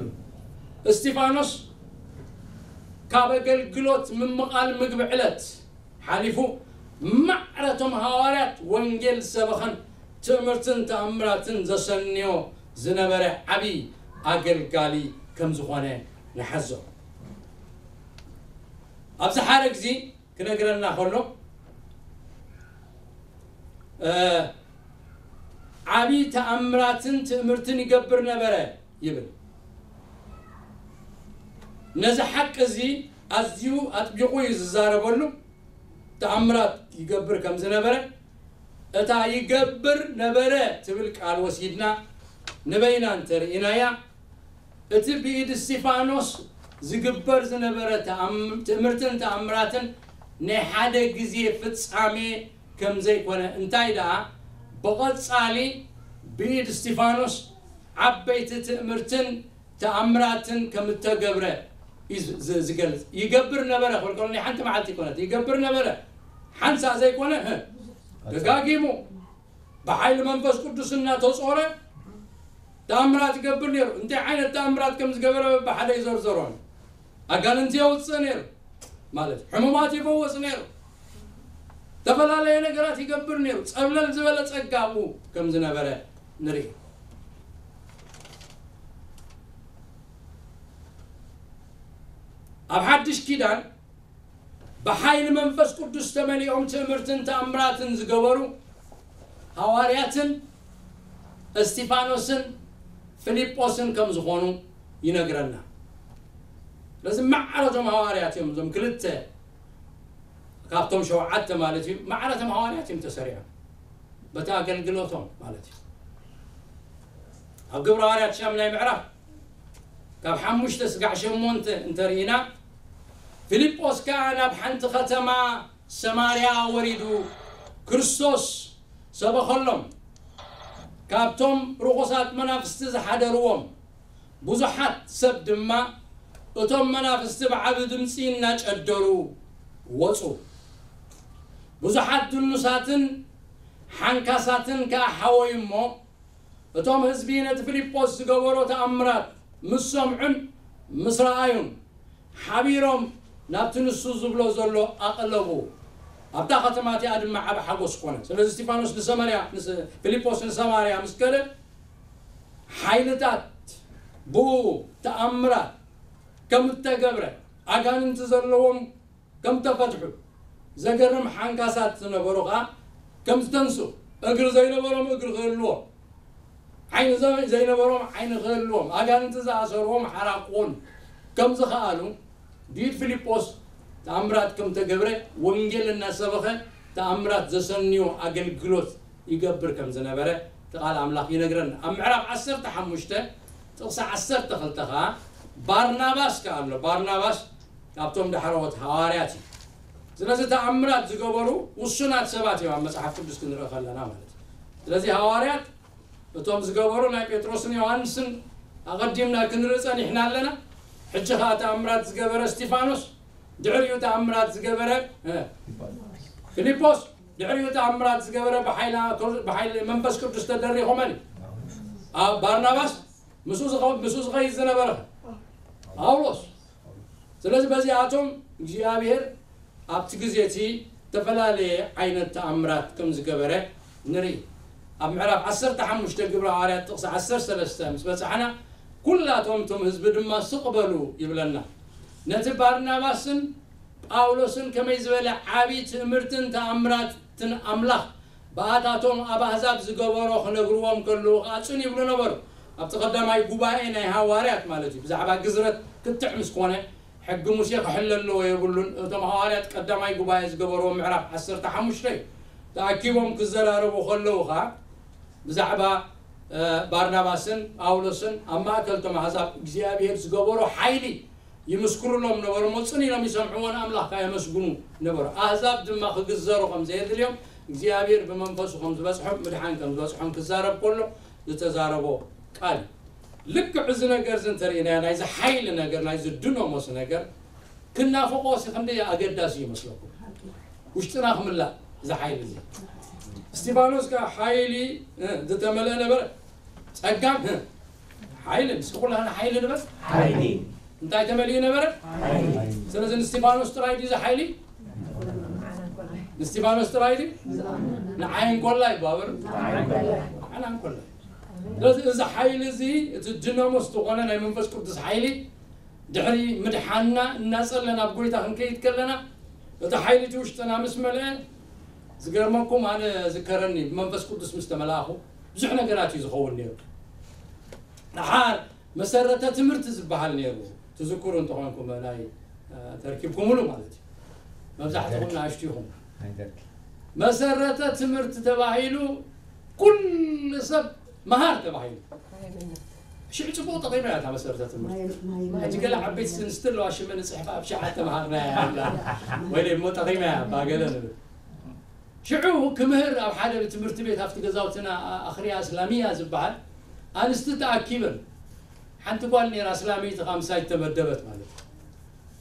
እስጢፋኖስ ካብ ኣገልግሎት ምምቓል ምግቢ ዕለት ሓሊፉ ማዕረቶም ሃዋርያት ወንጌል ዝሰበኸን ትእምርትን ተኣምራትን ዘሰንዮ ዝነበረ ዓብዪ ኣገልጋሊ ከም ዝኾነ ንሓዞ ኣብዚ ሓረግ እዚ ክነግረና ከሎ ዓብዪ ተኣምራትን ትእምርትን ይገብር ነበረ ይብል ነዚ ሓቂ እዚ ኣዝዩ ኣጥቢቑ እዩ ዝዛረበሉ ተኣምራት ይገብር ከም ዝነበረ እታ ይገብር ነበረ ትብል ቃል ወሲድና ንበይና እንተርኢናያ እቲ ብኢድ እስጢፋኖስ ዝግበር ዝነበረ ትእምርትን ተኣምራትን ናይ ሓደ ግዜ ፍጻሜ ከም ዘይኮነ እንታይ ደኣ ብቐጻሊ ብኢድ እስጢፋኖስ ዓበይቲ ትእምርትን ተኣምራትን ከም እተገብረ እዩ ዝገልጽ ይገብር ነበረ ክብል ከሎ ናይ ሓንቲ መዓልቲ ይኮነት ይገብር ነበረ ሓንሳእ ዘይኮነ ደጋጊሙ ብሓይሊ መንፈስ ቅዱስ እናተጾረ ተኣምራት ይገብር ነይሩ እንታይ ዓይነት ተኣምራት ከም ዝገበረ ብሓደ ይዘርዘሮን ኣጋንንቲ የውፅእ ነይሩ ማለት ሕሙማት ይፈወስ ነይሩ ዝተፈላለየ ነገራት ይገብር ነይሩ። ጸብለል ዝበለ ጸጋ ኣብኡ ከም ዝነበረ ንርኢ። ኣብ ሓድሽ ኪዳን ብሓይሊ መንፈስ ቅዱስ ተመሊኦም ትእምርትን ተኣምራትን ዝገበሩ ሃዋርያትን እስጢፋኖስን ፊልጶስን ከም ዝኾኑ ይነግረና። ስለዚ ማዕረቶም ሃዋርያት እዮም። እዞም ክልተ ካብቶም ሸውዓተ ማለት እዩ፣ ማዕረቶም ሃዋርያት እዮም ተሰሪዖም በቲ ኣገልግሎቶም ማለት እዩ። ኣብ ግብረ ሃዋርያት ሻምናይ ምዕራፍ ካብ ሓሙሽተ ስጋዕ ሸሞንተ እንተርኢና፣ ፊልጶስ ከኣ ናብ ሓንቲ ከተማ ሰማርያ ወሪዱ ክርስቶስ ሰበኸሎም። ካብቶም ርኹሳት መናፍስቲ ዝሓደርዎም ብዙሓት ሰብ ድማ እቶም መናፍስቲ ብዓቢ ድምጺ እናጨደሩ ወጹ። ብዙሓት ድኑሳትን ሓንካሳትን ከኣ ሓወዩ እሞ፣ እቶም ህዝቢ ነቲ ፊልጶስ ዝገበሮ ተኣምራት ምስ ሰምዑን ምስ ረኣዩን፣ ሓቢሮም ናብቲ ንሱ ዝብሎ ዘሎ ኣቐለቡ። ኣብታ ከተማ እቲኣ ድማ ዓቢ ሓጎስ ኮነ። ስለዚ እስጢፋኖስ ንሰማርያ፣ ንስ-፣ ፊልጶስ ንሰማርያ ምስ ከደ፣ ሓይልታት ብኡ ተኣምራት ከም እተገብረ፣ ኣጋንንቲ ዘለዎም ከም ተፈትሑ፣ ዘገርም ሓንካሳት ዝነበሩ ኸኣ ከም ዝተንስኡ፣ እግሪ ዘይነበሮም እግሪ ክህልዎም፣ ዓይኒ ዘ-፣ ዘይነበሮም ዓይኒ ክህልዎም፣ ኣጋንንቲ ዝኣሰርዎም ሓራ ክኾኑ ከም ዝኸኣሉ፣ ድዩት ፊልጶስ ተኣምራት ከም ተገብረ፣ ወንጌል እናሰበኸ ተኣምራት ዘሰንዮ ኣገልግሎት ይገብር ከም ዝነበረ እቲ ቃል ኣምላኽ ይነግረና። ኣብ ምዕራፍ ዓሰርተ ሓሙሽተ ጥቕሲ ዓሰርተ ክልተ ኸኣ ባርናባስ ከኣ ኣሎ። ባርናባስ ካብቶም ዳሕረዎት ሃዋርያት እዩ። ስለዚ ተኣምራት ዝገበሩ ውሱናት ሰባት እዮም ኣብ መጽሓፍ ቅዱስ ክንርኢ ከለና ማለት እዩ። ስለዚ ሃዋርያት እቶም ዝገበሩ ናይ ጴጥሮስን ዮሃንስን ኣቐዲምና ክንርኢ ጸኒሕና ኣለና። ሕጂ ኸኣ ተኣምራት ዝገበረ እስጢፋኖስ፣ ድሕሪኡ ተኣምራት ዝገበረ፣ እ፣ ፊልጶስ፣ ድሕሪኡ ተኣምራት ዝገበረ ብሓይላ-፣ ብሓይሊ መንፈስ ቅዱስ ተደሪኹ መን እዩ? ኣብ ባርናባስ፣ ምስኡ ዝኸ-፣ ምስኡ ዝኸይድ ዝነበረ ጳውሎስ። ስለዚ በዚኣቶም እግዚኣብሔር ኣብቲ ግዜ እቲ ዝተፈላለየ ዓይነት ተኣምራት ከም ዝገበረ ንርኢ። ኣብ ምዕራፍ ዓሰርተ ሓሙሽተ ግብረ ሃዋርያት ጥቕሲ ዓሰርተ ሰለስተ ምስ በጻሕና፣ "ኩላቶም እቶም ህዝቢ ድማ ስቕ በሉ" ይብለና። ነቲ ባርናባስን ጳውሎስን ከመይ ዝበለ ዓቢ ትእምርትን ተኣምራትን ኣምላኽ ብኣታቶም ኣብ ኣህዛብ ዝገበሮ ክነግርዎም ከለዉ ከኣ ጽን ይብሉ ነበሩ። ኣብቲ ቀዳማይ ጉባኤ ናይ ሃዋርያት ማለት እዩ፣ ብዛዕባ ግዝረት ክትዕ ምስ ኮነ፣ ሕጊ ሙሴ ክሕለ ኣለዎ የብሉን። እቶም ሃዋርያት ቀዳማይ ጉባኤ ዝገበርዎ ምዕራፍ ዓሰርተ ሓሙሽተ እዩ። ተኣኪቦም ክዘራረቡ ከለዉ ኸኣ ብዛዕባ፣ እ፣ ባርናባስን ጳውሎስን ኣብ ማእከል እቶም ኣህዛብ እግዚኣብሔር ዝገበሮ ሓይሊ ይምስክሩሎም ነበሩ እሞ፣ ጽን ኢሎም ይሰምዕዎን ኣምላኽ ከኣ የመስግኑ ነበሩ። ኣህዛብ ድማ ክግዘሩ ከም ዘየድልዮም፣ እግዚኣብሔር ብመንፈሱ ከም ዝበጽሖም፣ ምድሓን ከም ዝበጽሖም ክዛረብ ከሎ ዝተዛረቦ ቃል እዩ። ልክዕ እዚ ነገር እዚ እንተርኢናዮ፣ ናይዚ ሓይሊ ነገር፣ ናይዚ ድኖሞስ ነገር ክናፍቆ ሲ ክንደይ ኣገዳሲ ይመስለኩም? ውሽጥና ክምላእ እዚ ሓይሊ እዚ። እስጢፋኖስ ከኣ ሓይሊ፣ እ፣ ዝተመልአ ነበረ። ጸጋን፣ እ፣ ሓይልን። እስኪ ኩላህና ሓይሊ ንበል። ሓይሊ። እንታይ ተመሊኡ ነበረ? ሓይሊ። ስለዚ ንስጢፋኖስ ጥራይ ድዩ እዚ ሓይሊ? ንስጢፋኖስ ጥራይ ድዩ? ንዓይ እንኮላይ ባበር? ንዓና እንኮላይ። ስለዚ እዚ ሓይሊ እዚ፣ እቲ ድናሞስ ዝኾነ ናይ መንፈስ ቅዱስ ሓይሊ፣ ድሕሪ ምድሓንና እናጸለና ኣብ ጎይታ ክንከይድ ከለና፣ እቲ ሓይሊ እቲ ውሽጥና ምስ መልአ፣ ዝገርመኩም፣ ኣነ ዝከረኒ፣ ብመንፈስ ቅዱስ ምስ ተመላእኹ፣ ብዙሕ ነገራት እዩ ዝኸውን ነይሩ። ደሓር መሰረተ ትምህርቲ ዝበሃል ነይሩ። ትዝክሩ እንተኾንኩም፣ ናይ፣ እ፣ ተርኪብኩምሉ ማለት እዩ። መብዛሕትኹም ንኣሽቱ ኢኹም። ናይ ደርጊ። መሰረተ ትምህርቲ ተባሂሉ፣ ኩሉ ሰብ መሃር ተባሂሉ። ሽዑ ጽቡቕ ጠቒማ እያ እታ መሰረተ ትምህርቲ። ናይ፣ ናይ፣ ሕጂ ገለ ዓበይቲ ስንስቲ ኣለዋ፣ ሽመን ጽሕፋ ኣብ ሸዓ ተመሃርና እያ፣ ወይ ደሞ ጠቒማ እያ፣ ባገለ ንብል። ሽዑ ክምህር ኣብ ሓደ ትምህርቲ ቤት ኣብቲ ገዛውትና ኣኽርያ እስላሚያ ዝበሃል ኣንስቲ ተኣኪበን፣ ሓንቲ ጓል ነይራ እስላመይቲ ካብ ምሳይ ተመደበት ማለት እዩ።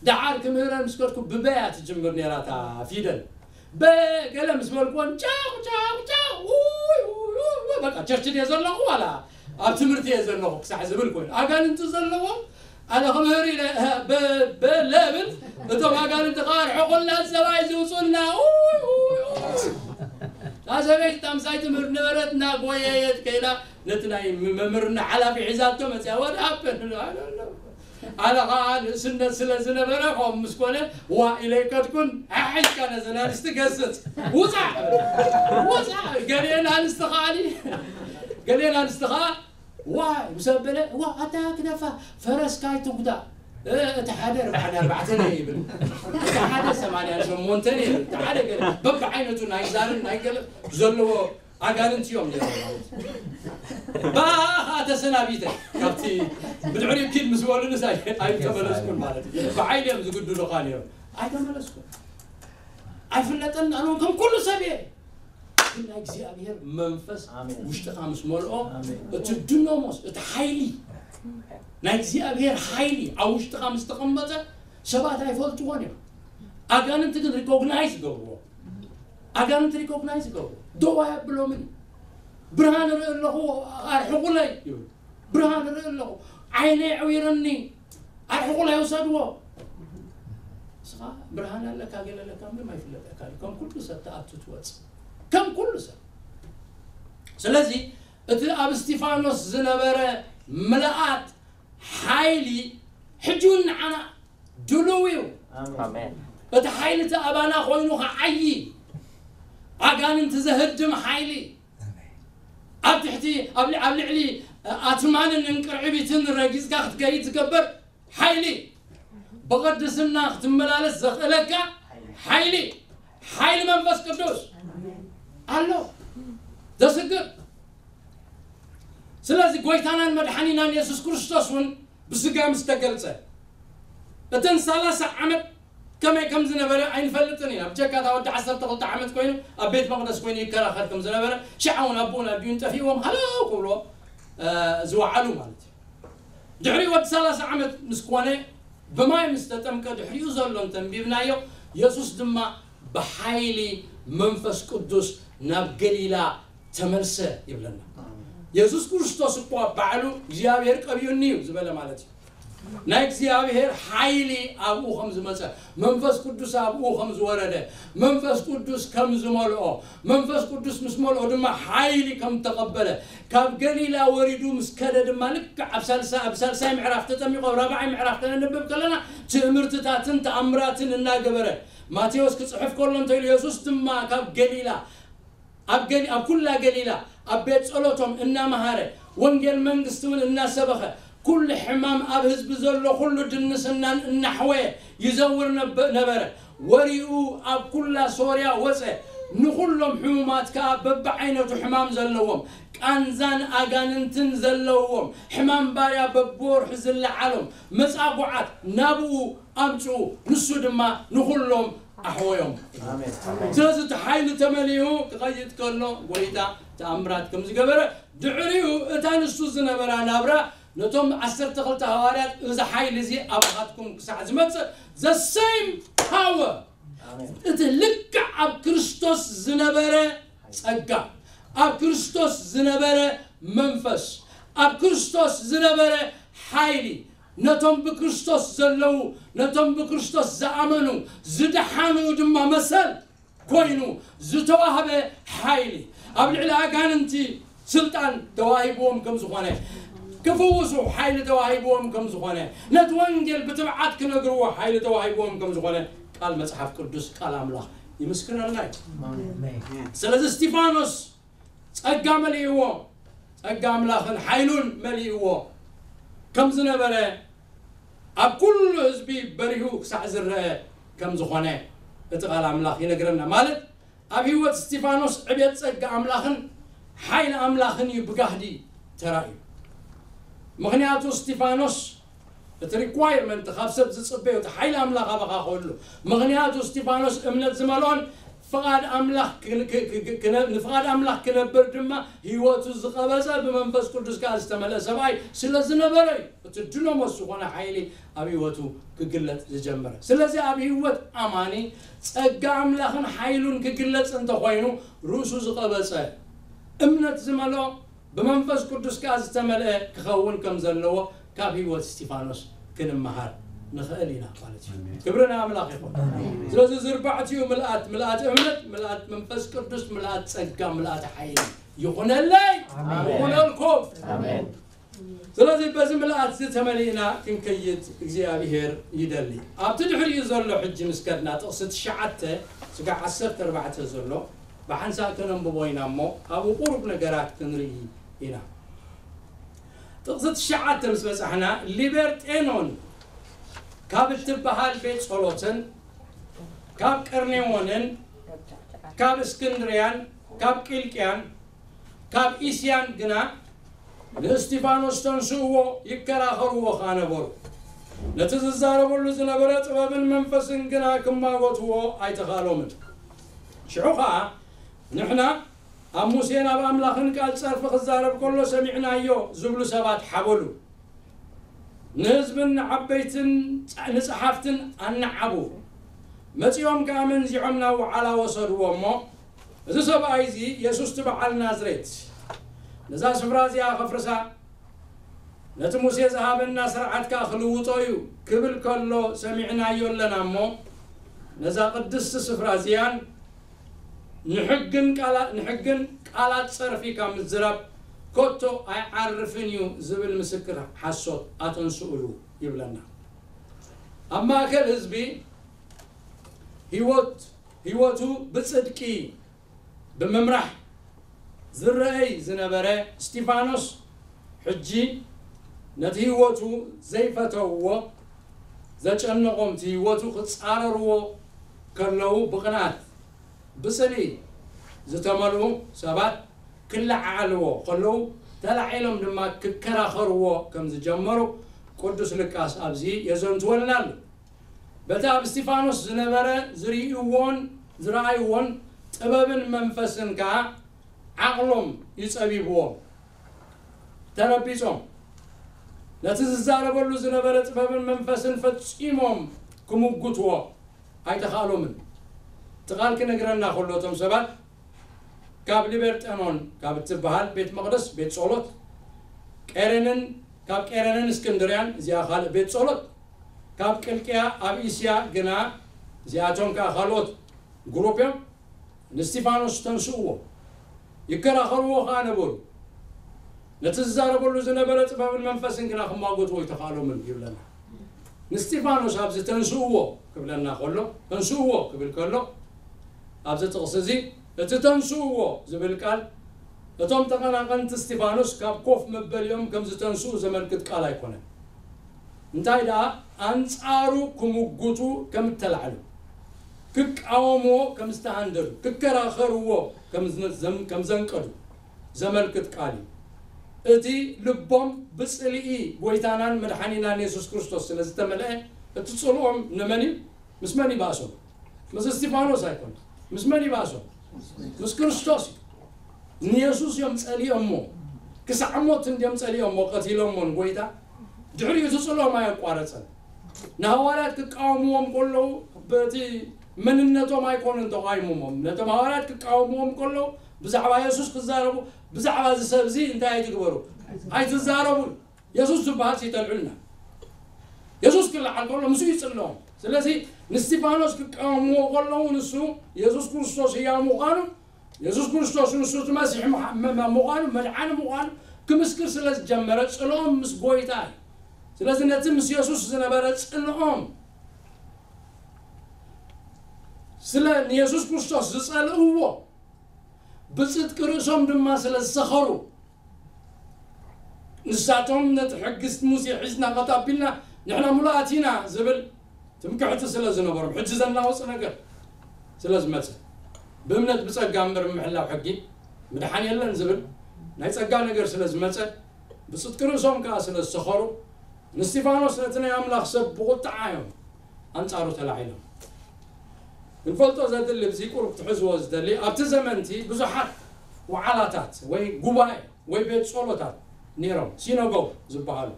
ደሓር ክምህረን ምስ ከድኩ ብበ እያ ትጅምር ነይራ እታ ፊደል። በ ገለ ምስ በልኩወን ጫው ጫው ጫው፣ ውይ ውይ ውይ ውይ፣ በቃ ቸርች ድየ ዘለኹ ዋላ ኣብ ትምህርቲ እየ ዘለኹ ክሳዕ ዝብል ኮይኑ፣ ኣጋንንቲ ዘለዎም ኣነ ክምህር ኢለ፣ እ፣ በ-፣ በ-፣ ለብል፣ እቶም ኣጋንንቲ ከዓ ርሕቁልና፣ ሰብኣይ ዝውፁልና፣ ኡይ፣ ኡይ፣ ኡይ፣ እታ ሰበይቲ እታ ምሳይ ትምህር ነበረት፣ እናጎየየት ከይዳ ነቲ ናይ መምህርና ሓላፊ ሒዛቶ መፅያ። What happened? I don't know. ኣነ ኸዓ ንእስነት ስለ ዝነበረ ከምኡ ምስ ኮነ ዋ ኢለ ይከድኩን፣ ሓሒዝካ ነዘን ኣንስቲ ገስጽ። ውፃእ! ውፃእ! ገሊአን ኣንስቲ ኸዓኒ፣ ገሊአን ኣንስቲ ኸዓ ዋይ ምስ ኣበለ፣ ዋ ኣታ ክደፋ፣ ፈረስካ ኣይትጉዳእ። እ፣ እቲ ሓደ ኣርባዓን ኣርባዕተን እየ ይብል። እቲ ሓደ ሰማንያን ሸሞንተን እየ ይብል። እቲ ሓደ ገለ በብዓይነቱ ናይ ዛርን ናይ ገለ ዘለዎ ኣጋንንቲ እዮም ነይሮም ማለት እዩ። ብኣ ኸዓ ተሰናቢተ። ካብቲ ብድሕሪኡ ኪድ ምስ በሉንስ ኣይ-፣ ኣይተመለስኩን ማለት እዩ። ብሓይሊ እዮም ዝግድዱኻ ነይሮም። ኣይተመለስኩን። ኣይፍለጠን ኣነ ከም ኩሉ ሰብ እየ። ግን ናይ እግዚኣብሔር መንፈስ ኣሜን። ውሽጥኻ ምስ መልኦ ኣሜን። እቲ ድኖሞስ፣ እቲ ሓይሊ ናይ እግዚኣብሔር ሓይሊ ኣብ ውሽጥኻ ምስ ተቐመጠ ሰባት ኣይፈልጥዎን እዮም። ኣጋንንቲ ግን ሪኮግናይዝ ይገብርዎ። ኣጋንንቲ ሪኮግናይዝ ይገብርዎ። ደው ኣየብሎምን። ብርሃን ርኢ ኣለኹ ኣርሕቑለይ ይብል። ብርሃን ርኢ ኣለኹ ዓይነይ ኣዕዊርኒ ኣርሕቑለይ ውሰድዎ። ንስኻ ብርሃን ኣለካ ገለ ኣለካ ምንም ኣይፍለጠካ እዩ። ከም ኩሉ ሰብ ተኣቱ ትወፅእ ከም ኩሉ ሰብ። ስለዚ እቲ ኣብ እስጢፋኖስ ዝነበረ ምልኣት ሓይሊ ሕጂ እውን ንዓና ድሉው እዩ። ኣሜን። ኣሜን። እቲ ሓይሊ እቲ ኣባና ኮይኑ ክዓዪ ኣጋንንቲ ዘህድም ሓይሊ ኣብ ትሕቲ ኣብ ልዕ- ኣብ ልዕሊ ኣትማንን እንቅርዕቢትን ረጊፅካ ክትከይድ ዝገብር ሓይሊ ብቕድስና ክትመላለስ ዘኽእለካ ሓይሊ ሓይሊ መንፈስ ቅዱስ ኣሎ ዘስግር። ስለዚ ጎይታናን መድሓኒናን የሱስ ክርስቶስ እውን ብስጋ ምስ ተገልጸ እተን ሰላሳ ዓመት ከመይ ከም ዝነበረ ኣይንፈልጥን ኢና። ብጀካ እታ ወዲ ዓሰርተ ክልተ ዓመት ኮይኑ ኣብ ቤት መቕደስ ኮይኑ ይከራኸር ከም ዝነበረ ሽዓ እውን ኣቦኡን ኣዲኡን ጠፊእዎም ሃለው ክብሎ ዝወዓሉ ማለት እዩ። ድሕሪ ወዲ ሰላሳ ዓመት ምስ ኮነ ብማይ ምስ ተጠምቀ ድሕሪኡ ዘሎ እንተንቢብናዮ የሱስ ድማ ብሓይሊ መንፈስ ቅዱስ ናብ ገሊላ ተመልሰ ይብለና። የሱስ ክርስቶስ እኳ ባዕሉ እግዚኣብሔር ቀቢኡኒ እዩ ዝበለ ማለት እዩ። ናይ እግዚኣብሔር ሓይሊ ኣብኡ ከም ዝመፀ መንፈስ ቅዱስ ኣብኡ ከም ዝወረደ መንፈስ ቅዱስ ከም ዝመልኦ መንፈስ ቅዱስ ምስ መልኦ ድማ ሓይሊ ከም ተቐበለ ካብ ገሊላ ወሪዱ ምስ ከደ ድማ ልክዕ ኣብ ሳልሳ ኣብ ሳልሳይ ምዕራፍ ተጠሚቆ ኣብ ራብዓይ ምዕራፍ ከነንብብ ከለና ትእምርትታትን ተኣምራትን እናገበረ ማቴዎስ ክፅሕፍ ከሎ እንተ ኢሉ የሱስ ድማ ካብ ገሊላ ኣብ ገሊ ኣብ ኩላ ገሊላ ኣብ ቤት ጸሎቶም እናመሃረ ወንጌል መንግስቲ እውን እናሰበኸ ኩሉ ሕማም ኣብ ህዝቢ ዘሎ ኩሉ ድንስናን እናሕወየ ይዘውር ነበረ። ወሪኡ ኣብ ኩላ ሶርያ ወፀ። ንኹሎም ሕሙማት ከኣ በብዓይነቱ ሕማም ዘለዎም ቃንዛን ኣጋንንትን ዘለዎም ሕማም ባርያ በብወርሑ ዝለዓሎም መጻጉዓት ናብኡ ኣምጽኡ፣ ንሱ ድማ ንኹሎም ኣሕወዮም። ስለዚ እቲ ሓይሊ ተመሊኡ ክኸይድ ከሎ ጎይታ ተኣምራት ከም ዝገበረ ድሕሪኡ እታ ንሱ ዝነበራ ናብራ ነቶም ዓሰርተ ክልተ ሃዋርያት እዚ ሓይሊ እዚ ኣባኻትኩም ክሳዕ ዝመጽእ the same power እቲ ልክዕ ኣብ ክርስቶስ ዝነበረ ጸጋ ኣብ ክርስቶስ ዝነበረ መንፈስ ኣብ ክርስቶስ ዝነበረ ሓይሊ ነቶም ብክርስቶስ ዘለዉ ነቶም ብክርስቶስ ዝኣመኑ ዝደሓኑ ድማ መሰል ኮይኑ ዝተዋህበ ሓይሊ ኣብ ልዕሊ ኣጋንንቲ ስልጣን ተዋሂብዎም ከም ዝኾነ ክፍውሱ ሓይሊ ተዋሂብዎም ከም ዝኾነ ነቲ ወንጌል ብትብዓት ክነግርዎ ሓይሊ ተዋሂብዎም ከም ዝኾነ ቃል መጽሓፍ ቅዱስ ቃል ኣምላኽ ይምስክረልና እዩ። ስለዚ እስጢፋኖስ ጸጋ መሊእዎ ጸጋ ኣምላኽን ሓይሉን መሊእዎ ከም ዝነበረ ኣብ ኩሉ ህዝቢ በሪሁ ክሳዕ ዝረአ ከም ዝኾነ እቲ ቃል ኣምላኽ ይነግረና። ማለት ኣብ ህይወት እስጢፋኖስ ዕቤት ጸጋ ኣምላኽን ሓይሊ ኣምላኽን እዩ ብጋህዲ ተራእዩ። ምኽንያቱ እስጢፋኖስ እቲ ሪኳየርመንት ካብ ሰብ ዝፅበዮ እቲ ሓይሊ ኣምላኽ ኣባኻ ክህሉ ምኽንያቱ እስጢፋኖስ እምነት ዝመልኦን ፍቓድ ኣምላኽ ንፍቓድ ኣምላኽ ክነብር ድማ ህይወቱ ዝቐበፀ ብመንፈስ ቅዱስ ከዓ ዝተመልአ ሰብኣይ ስለ ዝነበረ እዩ እቲ ድኖሞስ ዝኾነ ሓይሊ ኣብ ህይወቱ ክግለፅ ዝጀመረ። ስለዚ ኣብ ህይወት ኣማኒ ፀጋ ኣምላኽን ሓይሉን ክግለፅ እንተኾይኑ ርእሱ ዝቐበፀ እምነት ዝመልኦ ብመንፈስ ቅዱስ ከኣ ዝተመልአ ክኸውን ከም ዘለዎ ካብ ህይወት እስጢፋኖስ ክንመሃር ንኽእል ኢና ማለት እዩ። ክብሪ ንኣምላኽ ይኹን። ስለዚ እዚ ኣርባዕቲኡ ምልኣት፣ ምልኣት እምነት፣ ምልኣት መንፈስ ቅዱስ፣ ምልኣት ጸጋ፣ ምልኣት ሓይሊ ይኹነለይ፣ ይኹነልኩም። ስለዚ በዚ ምልኣት ዝተመሊእና ክንከይድ እግዚኣብሔር ይደሊ። ኣብቲ ድሕሪኡ ዘሎ ሕጂ ምስ ከድና ጥቕሲ ትሽዓተ ስጋዕ ዓሰርተ ኣርባዕተ ዘሎ ብሓንሳእ ከነንብቦ ኢና እሞ ኣብኡ ቁሩብ ነገራት ክንርኢ ኢና። ጥቕሲ ትሽዓተ ምስ በጻሕና ሊበርጤኖን ካብ እትበሃል ቤት ጸሎትን ካብ ቀርኔዎንን ካብ እስክንድርያን ካብ ቂልቅያን ካብ እስያን ግና ንእስጢፋኖስ ተንስእዎ ይከራኸርዎ ኸኣ ነበሩ። ነቲ ዝዛረበሉ ዝነበረ ጥበብን መንፈስን ግና ክማጎትዎ ኣይተኻእሎምን። ሽዑ ኸኣ ንሕና ኣብ ሙሴን ኣብ ኣምላኽን ቃል ጸርፊ ክዛረብ ከሎ ሰሚዕናዮ ዝብሉ ሰባት ሓበሉ። ንህዝብን ንዓበይትን ንጸሓፍትን ኣነዓቡ። መጺኦም ከኣ መንዚዖም ናብ ወዓላ ወሰድዎ እሞ፣ እዚ ሰብኣይ እዚ የሱስ እቲ በዓል ናዝሬት ነዛ ስፍራ እዚኣ ከፍርሳ፣ ነቲ ሙሴ ዝሃበና ስርዓት ከኣ ክልውጦ እዩ ክብል ከሎ ሰሚዕናዮ ኣለና እሞ፣ ነዛ ቅድስቲ ስፍራ እዚኣን ንሕግን ቃላ-፣ ንሕግን ቃላት ጸርፊ ካብ ምዝራብ ከቶ ኣይዓርፍን እዩ ዝብል ምስክር ሓሶት ኣተንስኡሉ ይብለና። ኣብ ማእከል ህዝቢ ህይወት፣ ህይወቱ ብጽድቂ ብምምራሕ ዝረኣይ ዝነበረ እስጢፋኖስ፣ ሕጂ ነቲ ህይወቱ ዘይፈተውዎ፣ ዘጨነቖም፣ እቲ ህይወቱ ክጻረርዎ ከለዉ ብቕንኣት፣ ብጽልኢ ዝተመልኡ ሰባት ክለዓዓልዎ ከለዉ፣ ተላዒሎም ድማ ክከራኸርዎ ከም ዝጀመሩ ቅዱስ ሉቃስ ኣብዚ የዘንትወልና ኣሎ። በቲ ኣብ እስጢፋኖስ ዝነበረ ዝርእይዎን ዝረኣይዎን ጥበብን መንፈስን ከኣ ዓቕሎም እዩ ጸቢብዎም። ተረቢጾም፣ ነቲ ዝዛረበሉ ዝነበረ ጥበብን መንፈስን ፈጺሞም ክምጉትዎ ኣይተኻእሎምን። እቲ ቃል ክነግረና ከሎ፣ እቶም ሰባት ካብ ሊበርጠኖን ካብ እትበሃል ቤት መቕደስ፣ ቤት ጸሎት፣ ቀረንን፣ ካብ ቀረንን እስክንድርያን፣ እዚኣ ካልእ ቤት ጸሎት፣ ካብ ቅልቅያ ኣብ እስያ ግና፣ እዚኣቶም ከኣ ካልኦት ግሩፕ እዮም፣ ንእስጢፋኖስ ተንስእዎ፣ ይከራኸርዎ ከኣ ነበሩ። ነቲ ዝዛረበሉ ዝነበረ ጥበብን መንፈስን ግና ክማጎትዎ ኣይተኻእሎምን ይብለና። ንእስጢፋኖስ ኣብዚ ተንስእዎ ክብለና ከሎ፣ ተንስእዎ ክብል ከሎ፣ ኣብዚ ጥቕሲ እዚ እቲ ተንስእዎ ዝብል ቃል፣ እቶም ተቐናቐንቲ እስጢፋኖስ ካብ ኮፍ መበሊኦም ከም ዝተንስኡ ዘመልክት ቃል ኣይኮነን። እንታይ ደኣ፣ ኣንጻሩ ክምጉቱ ከም እተላዕሉ፣ ክቃወምዎ ከም ዝተሃንደዱ፣ ክከራኸርዎ ከም ዝነ-፣ ዘም-፣ ከም ዘንቀዱ ዘመልክት ቃል እዩ። እቲ ልቦም ብጽልኢ ጎይታናን መድሓኒናን የሱስ ክርስቶስ ስለ ዝተመልአ፣ እቲ ጽልኦም ንመን እዩ? ምስ መን ይባእሶም? ምስ እስጢፋኖስ ኣይኮነን። ምስ መን ይባእሶም? ምስ ክርስቶስ እዩ። ንየሱስ እዮም ጸሊኦሞ። ክሳዕ ሞት እንድዮም ጸሊኦሞ፣ ቀቲሎሞ ንጎይታ። ድሕሪኡ እቲ ጽልኦም ኣየቋረጸን። ንሃዋርያት ክቃወምዎም ከለዉ፣ በቲ መንነቶም ኣይኮኑን ተቓይሞሞም። ነቶም ሃዋርያት ክቃወምዎም ከለዉ፣ ብዛዕባ የሱስ ክዛረቡ፣ ብዛዕባ እዚ ሰብ እዚ እንታይ ኣይትግበሩ? ኣይትዛረቡን። የሱስ ዝበሃል ይጠልዑልና። የሱስ ክለዓል ከሎ ምስኡ ይጽልኦም። ስለዚ ንስቲፋኖስ ክቃወምዎ ከለዉ፣ ንሱ የሱስ ክርስቶስ ህያው ምዃኑ፣ የሱስ ክርስቶስ ንሱ እቲ መሲሕ ምሓ-፣ መ-፣ መ-፣ ምዃኑ፣ መድሓኒ ምዃኑ ክምስክር ስለ ዝጀመረ፣ ጽልኦም ምስ ጎይታ እዩ። ስለዚ ነቲ ምስ የሱስ ዝነበረ ጽልኦም፣ ስለ ንየሱስ ክርስቶስ ዝጸልእዎ፣ ብጽድቂ ርእሶም ድማ ስለ ዝሰኸሩ፣ ንሳቶም ነቲ ሕጊ ሙሴ ሒዝና ቀጥ ኣቢልና ንሕና ምሉኣት ኢና ዝብል ትምክሕቲ ስለ ዝነበሮም፣ ሕጂ ዘናውጽ ነገር ስለ ዝመጸ፣ ብእምነት ብጸጋ እምበር ብምሕላው ሕጊ ምድሓን የለን ዝብል ናይ ጸጋ ነገር ስለ ዝመጸ፣ ብጽድቂ ርእሶም ከኣ ስለ ዝሰኸሩ፣ ንስቲፋኖስ ነቲ ናይ ኣምላኽ ሰብ ብቑጥዓ እዮም ኣንጻሩ ተላዒሎም። ክንፈልጦ ዘድሊ፣ እዚ ቁሩብ ክትሕዝዎ ዝደሊ፣ ኣብቲ ዘመንቲ ብዙሓት ወዓላታት ወይ ጉባኤ ወይ ቤት ጸሎታት ነይሮም፣ ሲኖጎግ ዝበሃሉ።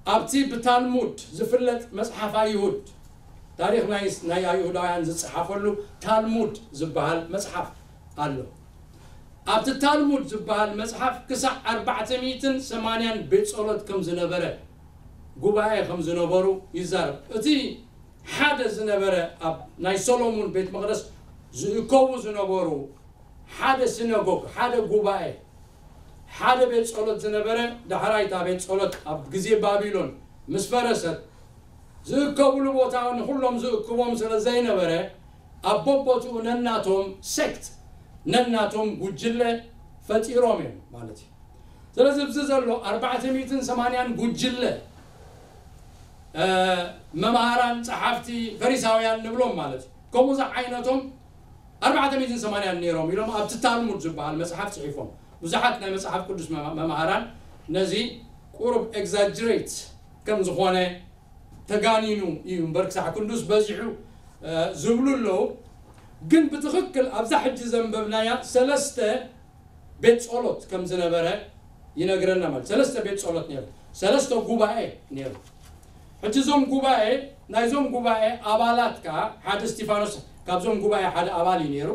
ኣብቲ ብታልሙድ ዝፍለጥ መጽሓፍ ኣይሁድ፣ ታሪኽ ናይ፣ ናይ ኣይሁዳውያን ዝጸሓፈሉ ታልሙድ ዝበሃል መጽሓፍ ኣሎ። ኣብቲ ታልሙድ ዝበሃል መጽሓፍ ክሳዕ ኣርባዕተ ሚእትን ሰማንያን ቤት ጸሎት ከም ዝነበረ ጉባኤ ከም ዝነበሩ ይዛረብ። እቲ ሓደ ዝነበረ ኣብ ናይ ሰሎሙን ቤት መቕደስ ዝእከቡ ዝነበሩ ሓደ ሲነጎግ፣ ሓደ ጉባኤ፣ ሓደ ቤት ጸሎት ዝነበረ፣ ዳሕራይ እታ ቤት ጸሎት ኣብ ግዜ ባቢሎን ምስ ፈረሰት ዝእከብሉ ቦታ ንኹሎም ዝእክቦም ስለ ዘይነበረ ኣብ ቦቦትኡ ነናቶም ሴክት ነናቶም ጉጅለ ፈጢሮም እዮም ማለት እዩ። ስለዚ ኣብዚ ዘሎ ኣርባዕተ ሚእትን ሰማንያን ጉጅለ መምሃራን ጸሓፍቲ ፈሪሳውያን ንብሎም ማለት እዩ። ከምኡ ዝዓይነቶም ኣርባዕተ ሚእትን ሰማንያን ነይሮም ኢሎም ኣብቲ ታልሙድ ዝበሃል መጽሓፍ ጽሒፎም። ብዙሓት ናይ መጽሓፍ ቅዱስ መምሃራን ነዚ ቁሩብ ኤግዛጅሬት ከም ዝኾነ ተጋኒኑ እዩ እምበር ክሳዕ ክንዱስ በዚሑ ዝብሉ ኣለዉ። ግን ብትኽክል ኣብዛ ሕጂ ዘንበብናያ ሰለስተ ቤት ጸሎት ከም ዝነበረ ይነግረና ማለት ሰለስተ ቤት ጸሎት ነይሩ፣ ሰለስተ ጉባኤ ነይሩ። ሕጂ እዞም ጉባኤ ናይዞም ጉባኤ ኣባላት ከዓ ሓደ እስጢፋኖስ ካብዞም ጉባኤ ሓደ ኣባል እዩ ነይሩ።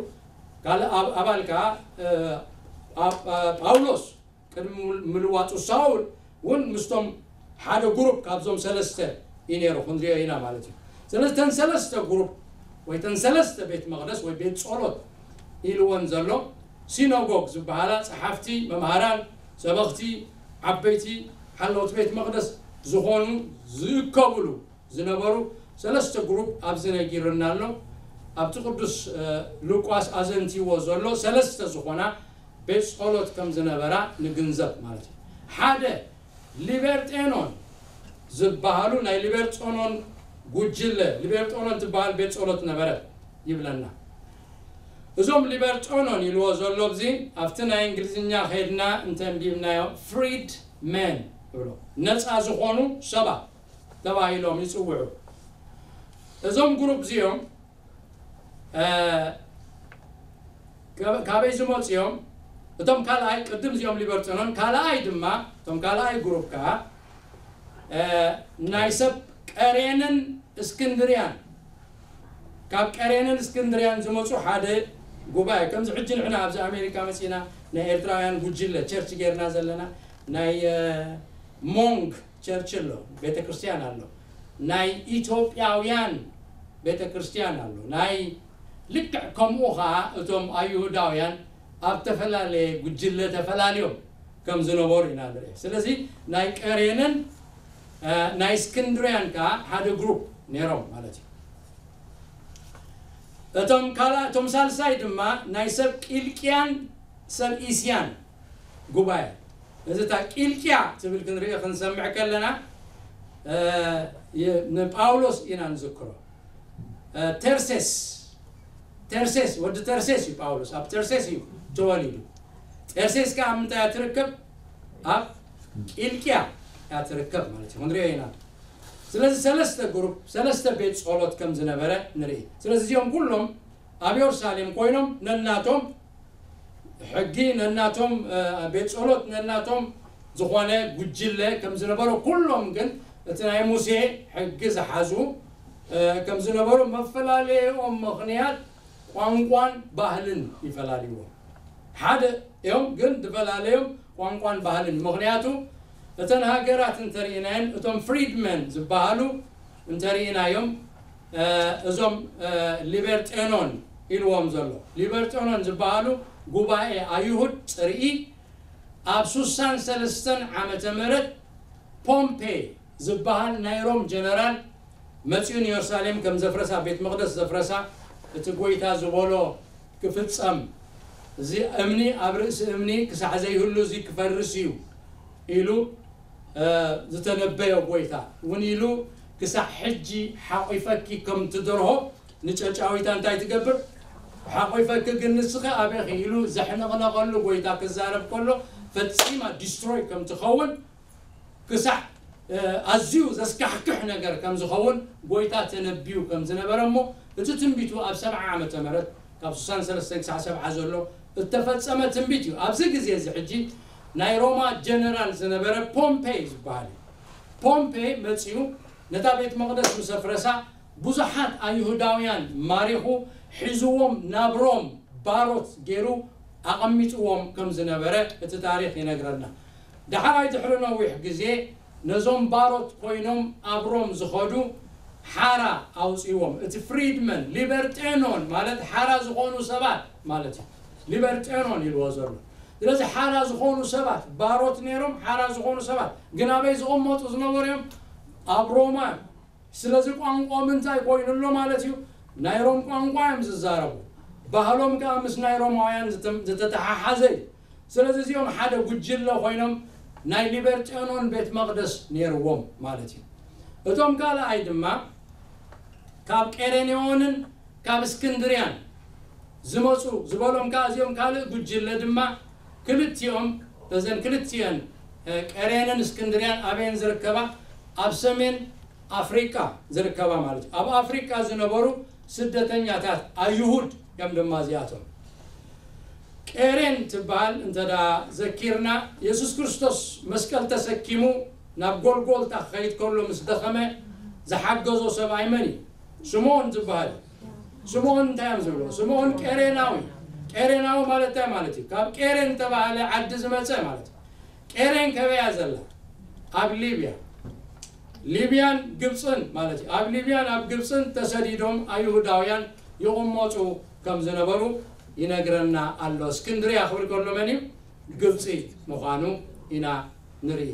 ካልእ ኣባል ከዓ ጳውሎስ ቅድሚ ምልዋጡ ሳውል እውን ምስቶም ሓደ ግሩፕ ካብዞም ሰለስተ እዩ ነይሩ ክንሪኦ ኢና ማለት እዩ። ስለዚ ተን ሰለስተ ግሩፕ ወይ ተን ሰለስተ ቤት መቕደስ ወይ ቤት ጸሎት ኢልወን ዘሎ ሲኖጎግ ዝበሃላ ጸሓፍቲ፣ መምሃራን፣ ሰበኽቲ፣ ዓበይቲ ሓለውቲ ቤት መቕደስ ዝኾኑ ዝእከብሉ ዝነበሩ ሰለስተ ግሩፕ ኣብዚ ነጊርና ኣሎ። ኣብቲ ቅዱስ ሉቃስ ኣዘንቲዎ ዘሎ ሰለስተ ዝኾና ቤት ጸሎት ከም ዝነበራ ንግንዘብ ማለት እዩ። ሓደ ሊበርጤኖን ዝበሃሉ ናይ ሊበርጦኖን ጉጅለ፣ ሊበርጦኖን ትበሃል ቤት ጸሎት ነበረት ይብለና። እዞም ሊበርጦኖን ኢልዎ ዘሎ ኣብዚ ኣብቲ ናይ እንግሊዝኛ ከይድና እንተንቢብናዮ ፍሪድ መን ይብሎ፣ ነፃ ዝኾኑ ሰባት ተባሂሎም ይፅውዑ። እዞም ግሩፕ እዚኦም ካበይ ዝመፁ እዮም? እቶም ካልኣይ ቅድም እዚኦም ሊበርጦኖን ካልኣይ ድማ እቶም ካልኣይ ግሩፕ ከዓ ናይ ሰብ ቀሬንን እስክንድርያን ካብ ቀሬንን እስክንድርያን ዝመፁ ሓደ ጉባኤ ከምዚ ሕጂ ንሕና ኣብዚ ኣሜሪካ መፂና ናይ ኤርትራውያን ጉጅለ ቸርች ጌርና ዘለና ናይ ሞንግ ቸርች ኣሎ፣ ቤተ ክርስቲያን ኣሎ፣ ናይ ኢትዮጵያውያን ቤተ ክርስቲያን ኣሎ፣ ናይ ልክዕ ከምኡ ከዓ እቶም ኣይሁዳውያን ኣብ ተፈላለየ ጉጅለ ተፈላልዮም ከም ዝነበሩ ኢና ንርኢ። ስለዚ ናይ ቀሬንን ናይ እስክንድርያን ከዓ ሓደ ግሩፕ ነይሮም ማለት እዩ። እቶም ካልኣ እቶም ሳልሳይ ድማ ናይ ሰብ ቂልቅያን ሰብ ኢስያን ጉባኤ። እዚ እታ ቂልቅያ ትብል ክንርኢ ክንሰምዕ ከለና ንጳውሎስ ኢና ንዝክሮ። ተርሴስ ተርሴስ ወዲ ተርሴስ እዩ ጳውሎስ፣ ኣብ ተርሴስ እዩ ተወሊዱ። ተርሴስ ከዓ ኣብ ምንታይ እያ ትርከብ? ኣብ ቂልቅያ እያ ትርከብ ማለት እዩ። ክንሪኦ ኢና። ስለዚ ሰለስተ ግሩፕ ሰለስተ ቤት ጸሎት ከም ዝነበረ ንርኢ። ስለዚ እዚኦም ኩሎም ኣብ የሩሳሌም ኮይኖም ነናቶም ሕጊ ነናቶም ቤት ጸሎት ነናቶም ዝኾነ ጉጅለ ከም ዝነበረ ኩሎም ግን እቲ ናይ ሙሴ ሕጊ ዝሓዙ ከም ዝነበሩ መፈላለዮም ምኽንያት ቋንቋን ባህልን ይፈላልይዎም። ሓደ እዮም ግን ዝፈላለዮም ቋንቋን ባህልን። ምኽንያቱ እተን ሃገራት እንተርኢናየን እቶም ፍሪድመን ዝበሃሉ እንተርኢናዮም እዞም ሊበርጤኖን ኢልዎም ዘሎ ሊበርጤኖን ዝበሃሉ ጉባኤ ኣይሁድ ጽርኢ ኣብ ሱሳን ሰለስተን ዓመተ ምህረት ፖምፔ ዝበሃል ናይ ሮም ጀነራል መጺኡ ንየሩሳሌም ከም ዘፍረሳ ቤት መቕደስ ዘፍረሳ እቲ ጎይታ ዝበሎ ክፍጸም እዚ እምኒ ኣብ ርእሲ እምኒ ክሳዕ ዘይህሉ እዚ ክፈርስ እዩ ኢሉ ዝተነበዮ ጎይታ እውን ኢሉ ክሳዕ ሕጂ ሓቒፈኪ ከም ትደርሆ ንጨጫዊታ እንታይ ትገብር ሓቒፈኪ ግን ንስኺ ኣበኺ ኢሉ ዘሕነቕነቐሉ ጎይታ ክዛረብ ከሎ ፈጺማ ዲስትሮይ ከም ትኸውን ክሳዕ ኣዝዩ ዘስካሕክሕ ነገር ከም ዝኸውን ጎይታ ተነቢዩ ከም ዝነበረ እሞ እቲ ትንቢቱ ኣብ ሰብዓ ዓመተ ምህረት ካብ ስሳን ሰለስተን ክሳዕ ሰብዓ ዘሎ እተፈጸመ ትንቢት እዩ። ኣብዚ ግዜ እዚ ሕጂ ናይ ሮማ ጀነራል ዝነበረ ፖምፔይ ዝበሃል እዩ። ፖምፔይ መጺኡ ነታ ቤት መቕደስ ምስ ኣፍረሳ ብዙሓት ኣይሁዳውያን ማሪኹ ሒዝዎም ናብ ሮም ባሮት ገይሩ ኣቐሚጥዎም ከም ዝነበረ እቲ ታሪኽ ይነግረና። ዳሕራይ ድሕሪ ነዊሕ ግዜ ነዞም ባሮት ኮይኖም ኣብ ሮም ዝኸዱ ሓራ ኣውፅዎም። እቲ ፍሪድመን ሊበርጤኖን ማለት ሓራ ዝኾኑ ሰባት ማለት እዩ። ሊበርጤኖን ኢልዎ ዘሎ። ስለዚ ሓራ ዝኾኑ ሰባት፣ ባሮት ነይሮም፣ ሓራ ዝኾኑ ሰባት ግን ኣበይ ዝቕመጡ ዝነበሩ እዮም? ኣብ ሮማ። ስለዚ ቋንቋኦም እንታይ ኮይኑ ኣሎ ማለት እዩ? ናይ ሮም ቋንቋ እዮም ዝዛረቡ። ባህሎም ከዓ ምስ ናይ ሮማውያን ዝተ- ዝተተሓሓዘ እዩ። ስለዚ እዚኦም ሓደ ጉጅለ ኮይኖም ናይ ሊበርጤኖን ቤት መቕደስ ነይርዎም ማለት እዩ። እቶም ካልኣይ ድማ ካብ ቄሬኔዎንን ካብ እስክንድርያን ዝመፁ ዝበሎም ከዓ እዚኦም ካልእ ጉጅለ ድማ ክልቲኦም እዘን ክልቲአን እ፣ ቀሬንን እስክንድርያን ኣበየን ዝርከባ? ኣብ ሰሜን ኣፍሪቃ ዝርከባ ማለት እዩ። ኣብ ኣፍሪቃ ዝነበሩ ስደተኛታት ኣይሁድ እዮም ድማ እዚኣቶም። ቄሬን ትበሃል እንተ ደኣ ዘኪርና፣ የሱስ ክርስቶስ መስቀል ተሰኪሙ ናብ ጎልጎልታ ክኸይድ ከሎ ምስ ደኸመ ዝሓገዞ ሰብኣይ መን እዩ? ስምዖን ዝበሃል እዩ። ስምዖን እንታይ እዮም ዝብሎ? ስምዖን ቄሬናዊ። ቄሬናዊ ማለት እንታይ ማለት እዩ? ካብ ቄሬን ዝተባህለ ዓዲ ዝመጸ ማለት እዩ። ቄሬን ከበያ ዘላ? ኣብ ሊብያ። ሊብያን ግብፅን ማለት እዩ። ኣብ ሊብያን ኣብ ግብፅን ተሰዲዶም ኣይሁዳውያን ይቕመጡ ከም ዝነበሩ ይነግረና ኣሎ። እስክንድርያ ክብል ከሎ መን እዩ? ግብፂ ምዃኑ ኢና ንርኢ።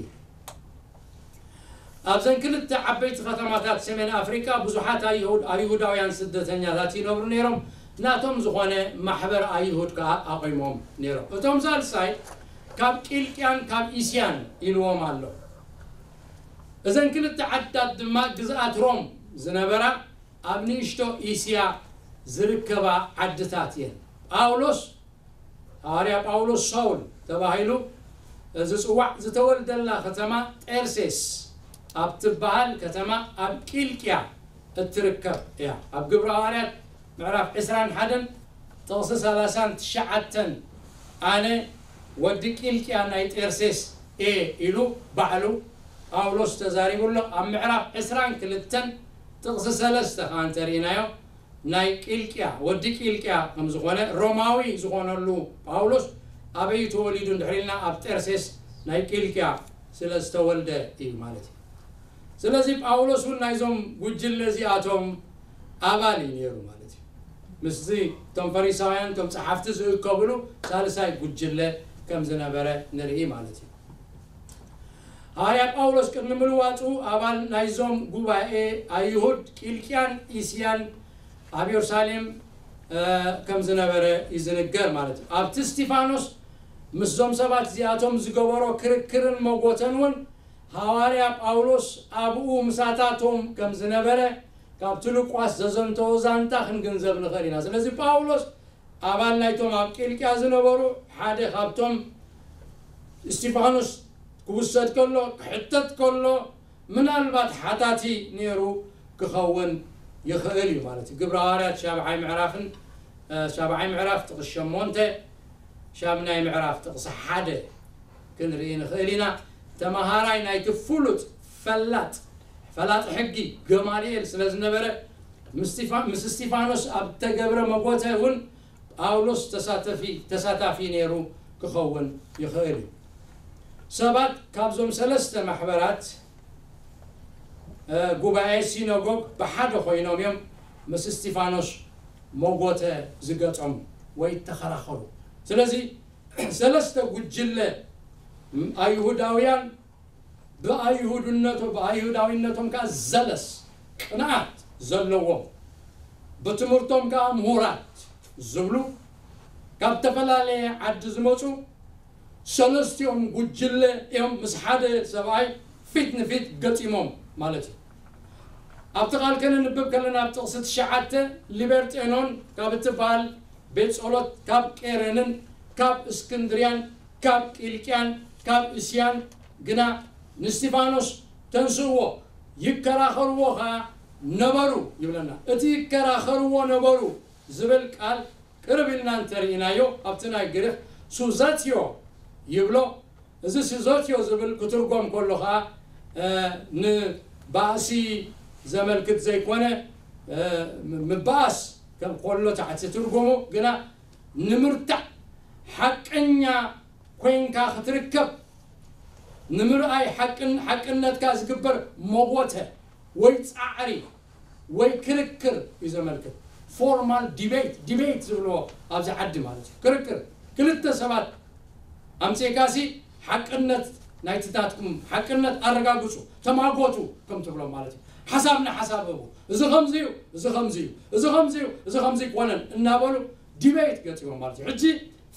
ኣብዘን ክልተ ዓበይቲ ከተማታት ሰሜን ኣፍሪቃ ብዙሓት ኣይሁድ- ኣይሁዳውያን ስደተኛታት ይነብሩ ነይሮም። ናቶም ዝኾነ ማሕበር ኣይሁድ ከኣ ኣቑሞም ነይሮም። እቶም ሳልሳይ ካብ ቂልቅያን ካብ እስያን ኢልዎም ኣሎ። እዘን ክልተ ዓድታት ድማ ግዝኣት ሮም ዝነበራ ኣብ ንእሽቶ እስያ ዝርከባ ዓድታት እየን። ጳውሎስ፣ ሃዋርያ ጳውሎስ ሳውል ተባሂሉ ዝጽዋዕ ዝተወልደላ ከተማ ጤርሴስ ኣብ ትበሃል ከተማ ኣብ ቂልቅያ እትርከብ እያ። ኣብ ግብረ ሃዋርያት ምዕራፍ ዕስራን ሓደን ጥቕሲ ሰላሳን ትሽዓተን ኣነ ወዲ ቂልቅያ ናይ ጤርሴስ እየ ኢሉ ባዕሉ ጳውሎስ ተዛሪቡ ኣሎ። ኣብ ምዕራፍ ዕስራን ክልተን ጥቕሲ ሰለስተ ከኣ እንተርኢናዮ ናይ ቂልቅያ ወዲ ቂልቅያ ከም ዝኾነ ሮማዊ ዝኾነሉ ጳውሎስ ኣበይ ተወሊዱ እንድሕር ኢልና ኣብ ጤርሴስ ናይ ቂልቅያ ስለ ዝተወልደ እዩ ማለት እዩ። ስለዚ ጳውሎስ እውን ናይዞም ጉጅለ እዚኣቶም ኣባል እዩ ነይሩ ማለት እዩ። ምስዚ እቶም ፈሪሳውያን እቶም ጸሓፍቲ ዝእከብሉ ሳልሳይ ጉጅለ ከም ዝነበረ ንርኢ ማለት እዩ። ሃዋርያ ጳውሎስ ቅድሚ ምልዋጡ ኣባል ናይዞም ጉባኤ ኣይሁድ ቂልቅያን እስያን ኣብ የሩሳሌም ከም ዝነበረ እዩ ዝንገር ማለት እዩ። ኣብቲ እስጢፋኖስ ምስዞም ሰባት እዚኣቶም ዝገበሮ ክርክርን መጎተን እውን ሃዋርያ ጳውሎስ ኣብኡ ምሳታቶም ከም ዝነበረ ካብቲ ሉቃስ ዘዘንተዎ ዛንታ ክንግንዘብ ንኽእል ኢና። ስለዚ ጳውሎስ ኣባል ናይቶም ኣብ ቂልቅያ ዝነበሩ ሓደ ካብቶም እስጢፋኖስ ክውሰድ ከሎ ክሕተት ከሎ ምናልባት ሓታቲ ነይሩ ክኸውን ይኽእል እዩ ማለት እዩ። ግብረ ሃዋርያት ሻብዓይ ምዕራፍን ሻብዓይ ምዕራፍ ጥቕስ ሸሞንተ ሻምናይ ምዕራፍ ጥቕሲ ሓደ ክንርኢ ንኽእል ኢና። ተመሃራይ ናይቲ ፍሉጥ ፈላጥ ፈላጥ ሕጊ ገማልኤል ስለ ዝነበረ ምስ እስጢፋኖስ ኣብ ተገብረ መጎተ እውን ጳውሎስ ተሳታፊ ነይሩ ክኸውን ይኽእል እዩ። ሰባት ካብዞም ሰለስተ ማሕበራት ጉባኤ ሲኖጎግ ብሓደ ኮይኖም እዮም ምስ እስጢፋኖስ መጎተ ዝገጠሙ ወይ ተኸራኸሩ። ስለዚ ሰለስተ ጉጅለ ኣይሁዳውያን ብኣይሁድነቶም ብኣይሁዳዊነቶም ከዓ ዘለስ ቅንኣት ዘለዎም ብትምህርቶም ከዓ ምሁራት ዝብሉ ካብ ዝተፈላለየ ዓዲ ዝመፁ ሰለስቲኦም ጉጅለ እዮም ምስ ሓደ ሰብኣይ ፊት ንፊት ገጢሞም ማለት እዩ። ኣብቲ ቃል ከነንብብ ከለና ኣብ ጥቕሲ ትሽዓተ ሊበርጤኖን ካብ እትበሃል ቤት ጸሎት ካብ ቄረንን ካብ እስክንድርያን ካብ ቂልቅያን ካብ እስያን ግና ንስቲፋኖስ ተንስእዎ ይከራኸርዎ ኸዓ ነበሩ ይብለና። እቲ ይከራኸርዎ ነበሩ ዝብል ቃል ቅርብ ኢልና እንተርኢናዮ ኣብቲ ናይ ግሪኽ ሱዘትዮ ይብሎ። እዚ ሱዘትዮ ዝብል ክትርጎም ከሎ ኸዓ ንባእሲ ዘመልክት ዘይኮነ ምባኣስ ከም ከሎ ታሕቲ ትርጉሙ ግና ንምርታዕ ሓቀኛ ኮይንካ ክትርከብ ንምርኣይ ሓቅን ሓቅነትካ ዝግበር መጎተ ወይ ጻዕሪ ወይ ክርክር እዩ ዘመልክት። ፎርማል ዲቤት፣ ዲቤት ዝብልዎ ኣብዚ ዓዲ ማለት እዩ። ክርክር፣ ክልተ ሰባት ኣምጺእካሲ ሓቅነት ናይትታትኩም ሓቅነት ኣረጋግጹ፣ ተማጎቱ ከም ትብሎም ማለት እዩ። ሓሳብ ንሓሳብ እቡ፣ እዚ ከምዚ እዩ፣ እዚ ከምዚ እዩ፣ እዚ ከምዚ እዩ፣ እዚ ከምዚ ይኮነን እናበሉ ዲቤት ገጢሞም ማለት እዩ። ሕጂ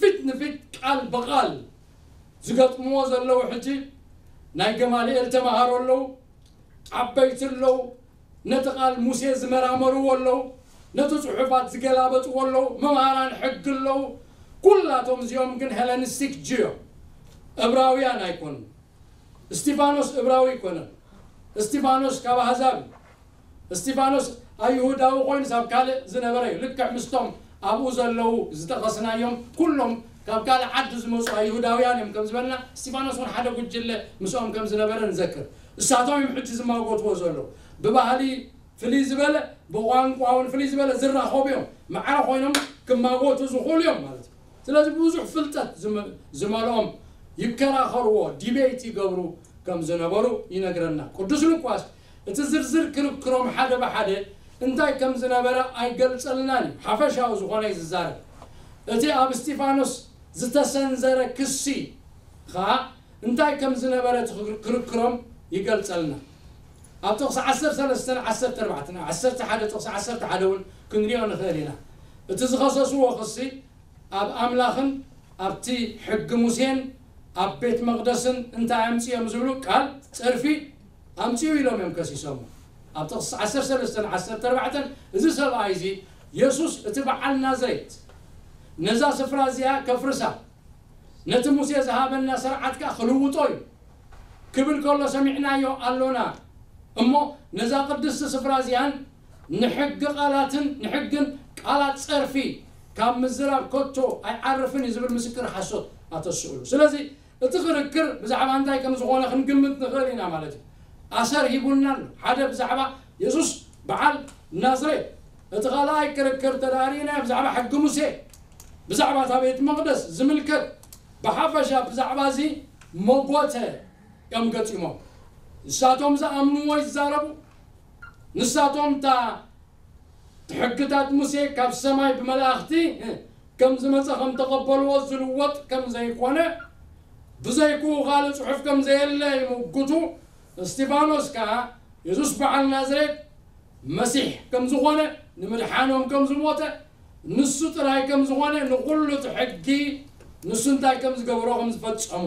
ፊት ንፊት ቃል ብቓል ዝገጥምዎ ዘለዉ ሕጂ ናይ ገማልኤል ተምሃሮ ኣለዉ፣ ዓበይቲ ኣለዉ፣ ነቲ ቃል ሙሴ ዝመራመርዎ ኣለዉ፣ ነቲ ጽሑፋት ዝገላበጥዎ ኣለዉ፣ መምሃራን ሕጊ ኣለዉ። ኩላቶም እዚኦም ግን ሄለኒስቲክ ጅዮ እብራውያን ኣይኮኑን። እስቲፋኖስ እብራዊ ኣይኮነን። እስቲፋኖስ ካብ ኣህዛብ እዩ። እስቲፋኖስ ኣይሁዳዊ ኮይኑ ሳብ ካልእ ዝነበረ እዩ። ልክዕ ምስቶም ኣብኡ ዘለዉ ዝጠቐስናዮም ኩሎም ካብ ካልእ ዓዲ ዝመጹ ኣይሁዳውያን እዮም ከም ዝበልና፣ እስቲፋኖስ እውን ሓደ ጉጅለ ምስኦም ከም ዝነበረ ንዘክር። እሳቶም እዮም ሕጂ ዝማጎትዎ ዘለዉ። ብባህሊ ፍልይ ዝበለ፣ ብቋንቋ እውን ፍልይ ዝበለ ዝራኸቡ እዮም። ማዕረ ኮይኖም ክማጎቱ ዝኽእሉ እዮም ማለት እዩ። ስለዚ ብዙሕ ፍልጠት ዝመ-፣ ዝመልኦም ይከራኸርዎ፣ ዲቤት ይገብሩ ከም ዝነበሩ ይነግረና። ቅዱስ ሉቃስ እቲ ዝርዝር ክርክሮም ሓደ ብሓደ እንታይ ከም ዝነበረ ኣይገልጸልናን እዩ። ሓፈሻዊ ዝኾነ እዩ ዝዛረብ። እቲ ኣብ እስቲፋኖስ ዝተሰንዘረ ክሲ ኸኣ እንታይ ከም ዝነበረ እቲ ክር-፣ ክርክሮም ይገልጸልና። ኣብ ጥቕሲ ዓሰርተ ሰለስተ ዓሰርተ ኣርባዕተ፣ ዓሰርተ ሓደ ጥቕሲ ዓሰርተ ሓደ እውን ክንሪኦ ንኽእል ኢና። እቲ ዝኸሰስዎ ክሲ ኣብ ኣምላኽን ኣብቲ ሕጊ ሙሴን ኣብ ቤት መቕደስን እንታይ ኣምጽኦም ዝብሉ ቃል ጸርፊ ኣምጽኡ ኢሎም እዮም ከሲሶም። ኣብ ጥቕሲ ዓሰርተ ሰለስተ ዓሰርተ ኣርባዕተ እዚ ሰብኣይ እዚ የሱስ እቲ በዓል ናዝሬት ነዛ ስፍራ እዚኣ ከፍርሳ ነቲ ሙሴ ዝሃበና ስርዓት ከኣ ክልውጦ እዩ ክብል ከሎ ሰሚዕናዮ ኣሎና። እሞ ነዛ ቅድስቲ ስፍራ እዚኣን ንሕጊ ቃላትን ንሕግን ቃላት ጸርፊ ካብ ምዝራብ ከቶ ኣይዓርፍን እዩ ዝብል ምስክር ሓሶት ኣተስእሉ። ስለዚ እቲ ክርክር ብዛዕባ እንታይ ከም ዝኾነ ክንግምት ንኽእል ኢና ማለት እዩ። ኣሰር ሂቡና ኣሎ። ሓደ ብዛዕባ የሱስ በዓል ናዝሬት፣ እቲ ካልኣይ ክርክር ተዳሪእና ብዛዕባ ሕጊ ሙሴ፣ ብዛዕባ እታ ቤት መቕደስ ዝምልከት ብሓፈሻ ብዛዕባ እዚ መጎተ እዮም ገጢሞም። ንሳቶም ዝኣምንዎ ይዛረቡ። ንሳቶም እታ እቲ ሕግታት ሙሴ ካብ ሰማይ ብመላእኽቲ ከም ዝመጸ ከም ተቐበልዎ ዝልወጥ ከም ዘይኮነ፣ ብዘይክኡ ካልእ ጽሑፍ ከም ዘየለ ይምጉቱ። እስቲፋኖስ ከኣ የሱስ በዓል ናዝሬት መሲሕ ከም ዝኾነ፣ ንምድሓኖም ከም ዝሞተ፣ ንሱ ጥራይ ከም ዝኾነ፣ ንኹሉ እቲ ሕጊ ንሱ እንታይ ከም ዝገበሮ ከም ዝፈጸሞ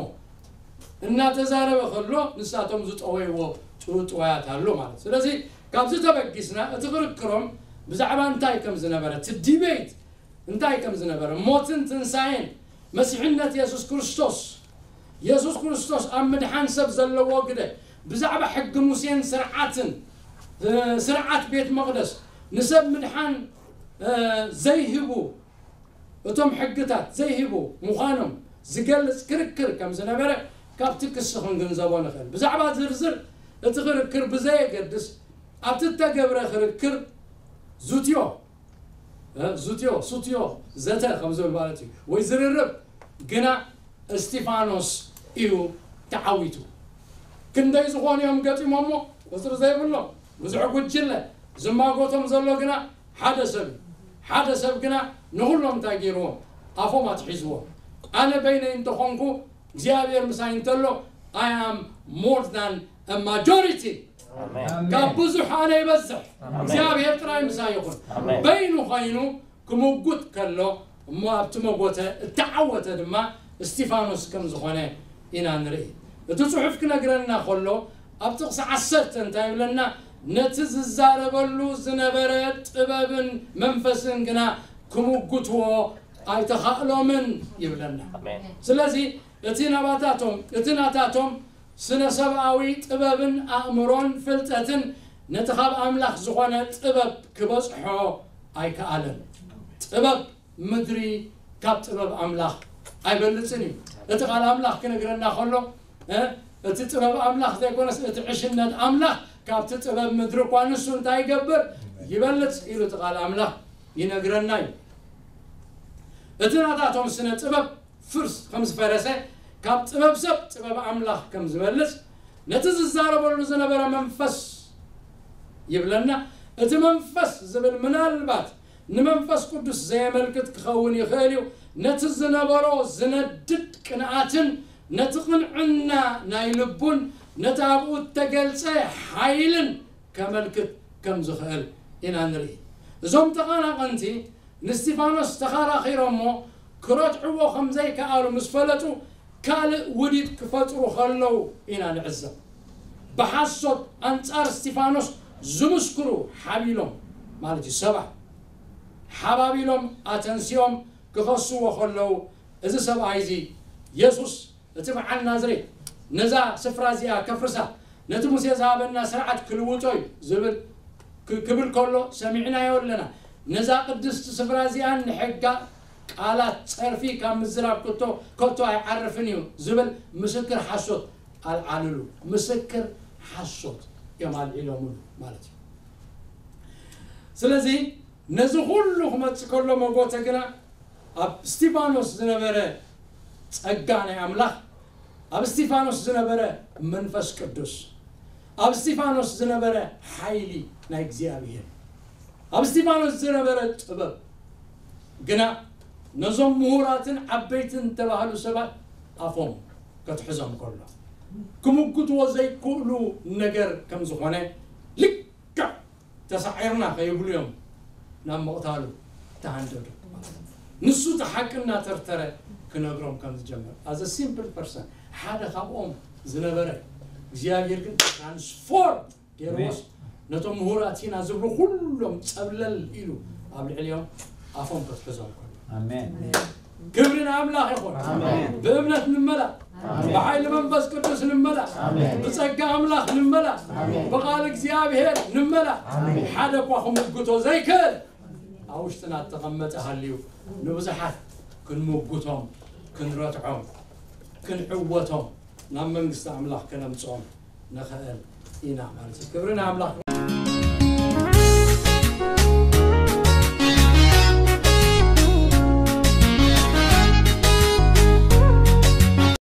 እናተዛረበ ከሎ ንሳቶም ዝጠወይዎ ጥውጥዋያት ኣሎ ማለት። ስለዚ ካብዚ ተበጊስና እቲ ክርክሮም ብዛዕባ እንታይ ከም ዝነበረ፣ እቲ ዲቤት እንታይ ከም ዝነበረ፣ ሞትን ትንሳኤን፣ መሲሕነት የሱስ ክርስቶስ፣ የሱስ ክርስቶስ ኣብ ምድሓን ሰብ ዘለዎ ግደ፣ ብዛዕባ ሕጊ ሙሴን ስርዓትን፣ እ፣ ስርዓት ቤት መቕደስ ንሰብ ምድሓን፣ እ፣ ዘይህቡ፣ እቶም ሕግታት ዘይህቡ ምዃኖም ዝገልጽ ክርክር ከም ዝነበረ ካብቲ ክሲ ክንግንዘቦ ንኽእል። ብዛዕባ ዝርዝር እቲ ክርክር ብዘየገድስ ኣብቲ እተገብረ ክርክር ዙትዮ፣ እ፣ ዙትዮ፣ ሱትዮ፣ ዘተ ከም ዝብል ማለት እዩ፣ ወይ ዝርርብ ግና እስቲፋኖስ እዩ ተዓዊቱ። ክንደይ ዝኾኑ እዮም ገጢሞሞ? ቁጽሪ ዘይብሎም ብዙሕ ጉጅለ ዝማጎቶም ዘሎ ግና ሓደ ሰብ እዩ። ሓደ ሰብ ግና ንኹሎም እንታይ ገይርዎም? ኣፎም ኣትሒዝዎም። ኣነ በይነይ እንተኾንኩ እግዚኣብሔር ምሳይ እንተሎ I am more than a majority። ካብ ብዙሕ ኣነ ይበዝሕ። እግዚኣብሔር ጥራይ ምሳይ ይኹን። በይኑ ኾይኑ ክምጉት ከሎ እሞ ኣብቲ መጎተ እተዓወተ ድማ እስቲፋኖስ ከም ዝኾነ ኢና ንርኢ። እቲ ጽሑፍ ክነግረና ከሎ ኣብ ጥቕሲ ዓሰርተ እንታይ ይብለና? ነቲ ዝዛረበሉ ዝነበረ ጥበብን መንፈስን ግና ክምጉትዎ ኣይተኻእሎምን ይብለና። ስለዚ እቲ ናባታቶም፣ እቲ ናታቶም ስነ ሰብኣዊ ጥበብን ኣእምሮን ፍልጠትን ነቲ ካብ ኣምላኽ ዝኾነ ጥበብ ክበጽሖ ኣይከኣለን። ጥበብ ምድሪ ካብ ጥበብ ኣምላኽ ኣይበልጽን እዩ። እቲ ቃል ኣምላኽ ክነግረና ከሎ፣ እ፣ እቲ ጥበብ ኣምላኽ ዘይኮነስ እቲ ዕሽነት ኣምላኽ ካብቲ ጥበብ ምድሪ እኳ ንሱ እንታይ ይገብር? ይበልጽ ኢሉ እቲ ቃል ኣምላኽ ይነግረና እዩ። እቲ ናታቶም ስነ ጥበብ ፍርስ ከም ዝፈረሰ ካብ ጥበብ ሰብ ጥበብ ኣምላኽ ከም ዝበልጽ ነቲ ዝዛረበሉ ዝነበረ መንፈስ ይብለና። እቲ መንፈስ ዝብል ምናልባት ንመንፈስ ቅዱስ ዘየመልክት ክኸውን ይኽእል እዩ። ነቲ ዝነበሮ ዝነድድ ቅንኣትን ነቲ ቅንዕና ናይ ልቡን ነቲ ኣብኡ እተገልጸ ሓይልን ከመልክት ከም ዝኽእል ኢና ንርኢ። እዞም ተቓናቐንቲ ንእስጢፋኖስ ተኸራኺሮሞ ክረትዕዎ ከም ዘይከኣሉ ምስ ፈለጡ ካልእ ውዲት ክፈጥሩ ከለዉ ኢና ንዕዘብ። ብሓሶት ኣንጻር እስጢፋኖስ ዝምስክሩ ሓቢሎም ማለት እዩ ሰባት ሓባቢሎም ኣተንሲኦም ክኸስዎ ከለዉ እዚ ሰብኣይ እዚ የሱስ እቲ በዓል ናዝሬት ነዛ ስፍራ እዚኣ ከፍርሳ ነቲ ሙሴ ዝሃበና ስርዓት ክልውጦ እዩ ዝብል ክ- ክብል ከሎ ሰሚዕናዮ ኣለና። ነዛ ቅድስቲ ስፍራ እዚኣ ንሕጋ ቃላት ጸርፊ ካብ ምዝራብ ከቶ ከቶ ኣይዓርፍን እዩ ዝብል ምስክር ሓሶት ኣልዓልሉ። ምስክር ሓሶት እዮም ኣልዒሎምሉ ማለት እዩ። ስለዚ ነዚ ኩሉ ክመጽእ ከሎ መጎተ ግና ኣብ እስጢፋኖስ ዝነበረ ጸጋ ናይ ኣምላኽ፣ ኣብ እስጢፋኖስ ዝነበረ መንፈስ ቅዱስ፣ ኣብ እስጢፋኖስ ዝነበረ ሓይሊ ናይ እግዚኣብሔር፣ ኣብ እስጢፋኖስ ዝነበረ ጥበብ ግና ነዞም ምሁራትን ዓበይትን ዝተባህሉ ሰባት ኣፎም ከትሕዞም ከሎ ክምጉትዎ ዘይክእሉ ነገር ከም ዝኾነ ልክዕ ተሳዒርና ከይብሉ እዮም ናብ ምቕታሉ ተሃንደዱ። ንሱ እቲ ሓቂ እናተርተረ ክነግሮም ከም ዝጀመር as a simple person ሓደ ካብኦም ዝነበረ እግዚኣብሔር ግን transform ገይርዎስ ነቶም ምሁራት ኢና ዝብሉ ኩሎም ጸብለል ኢሉ ኣብ ልዕሊኦም ኣፎም ከትሕዞም ከሎ ኣሜን። ክብሪ ንኣምላኽ ይኹን። ብእምነት ንመላእ፣ ብሓይሊ መንፈስ ቅዱስ ንመላእ፣ ብጸጋ ኣምላኽ ንመላእ፣ ብቓል እግዚኣብሔር ንመላእ። ሓደ እኳ ክምጉቶ ዘይክእል ኣብ ውሽጥና እተቐመጠ ሃልዩ ንብዙሓት ክንምጉቶም፣ ክንረትዖም፣ ክንዕወቶም ናብ መንግስቲ ኣምላኽ ከነምጽኦም ንኽእል ኢና ማለት እዩ። ክብሪ ንኣምላኽ።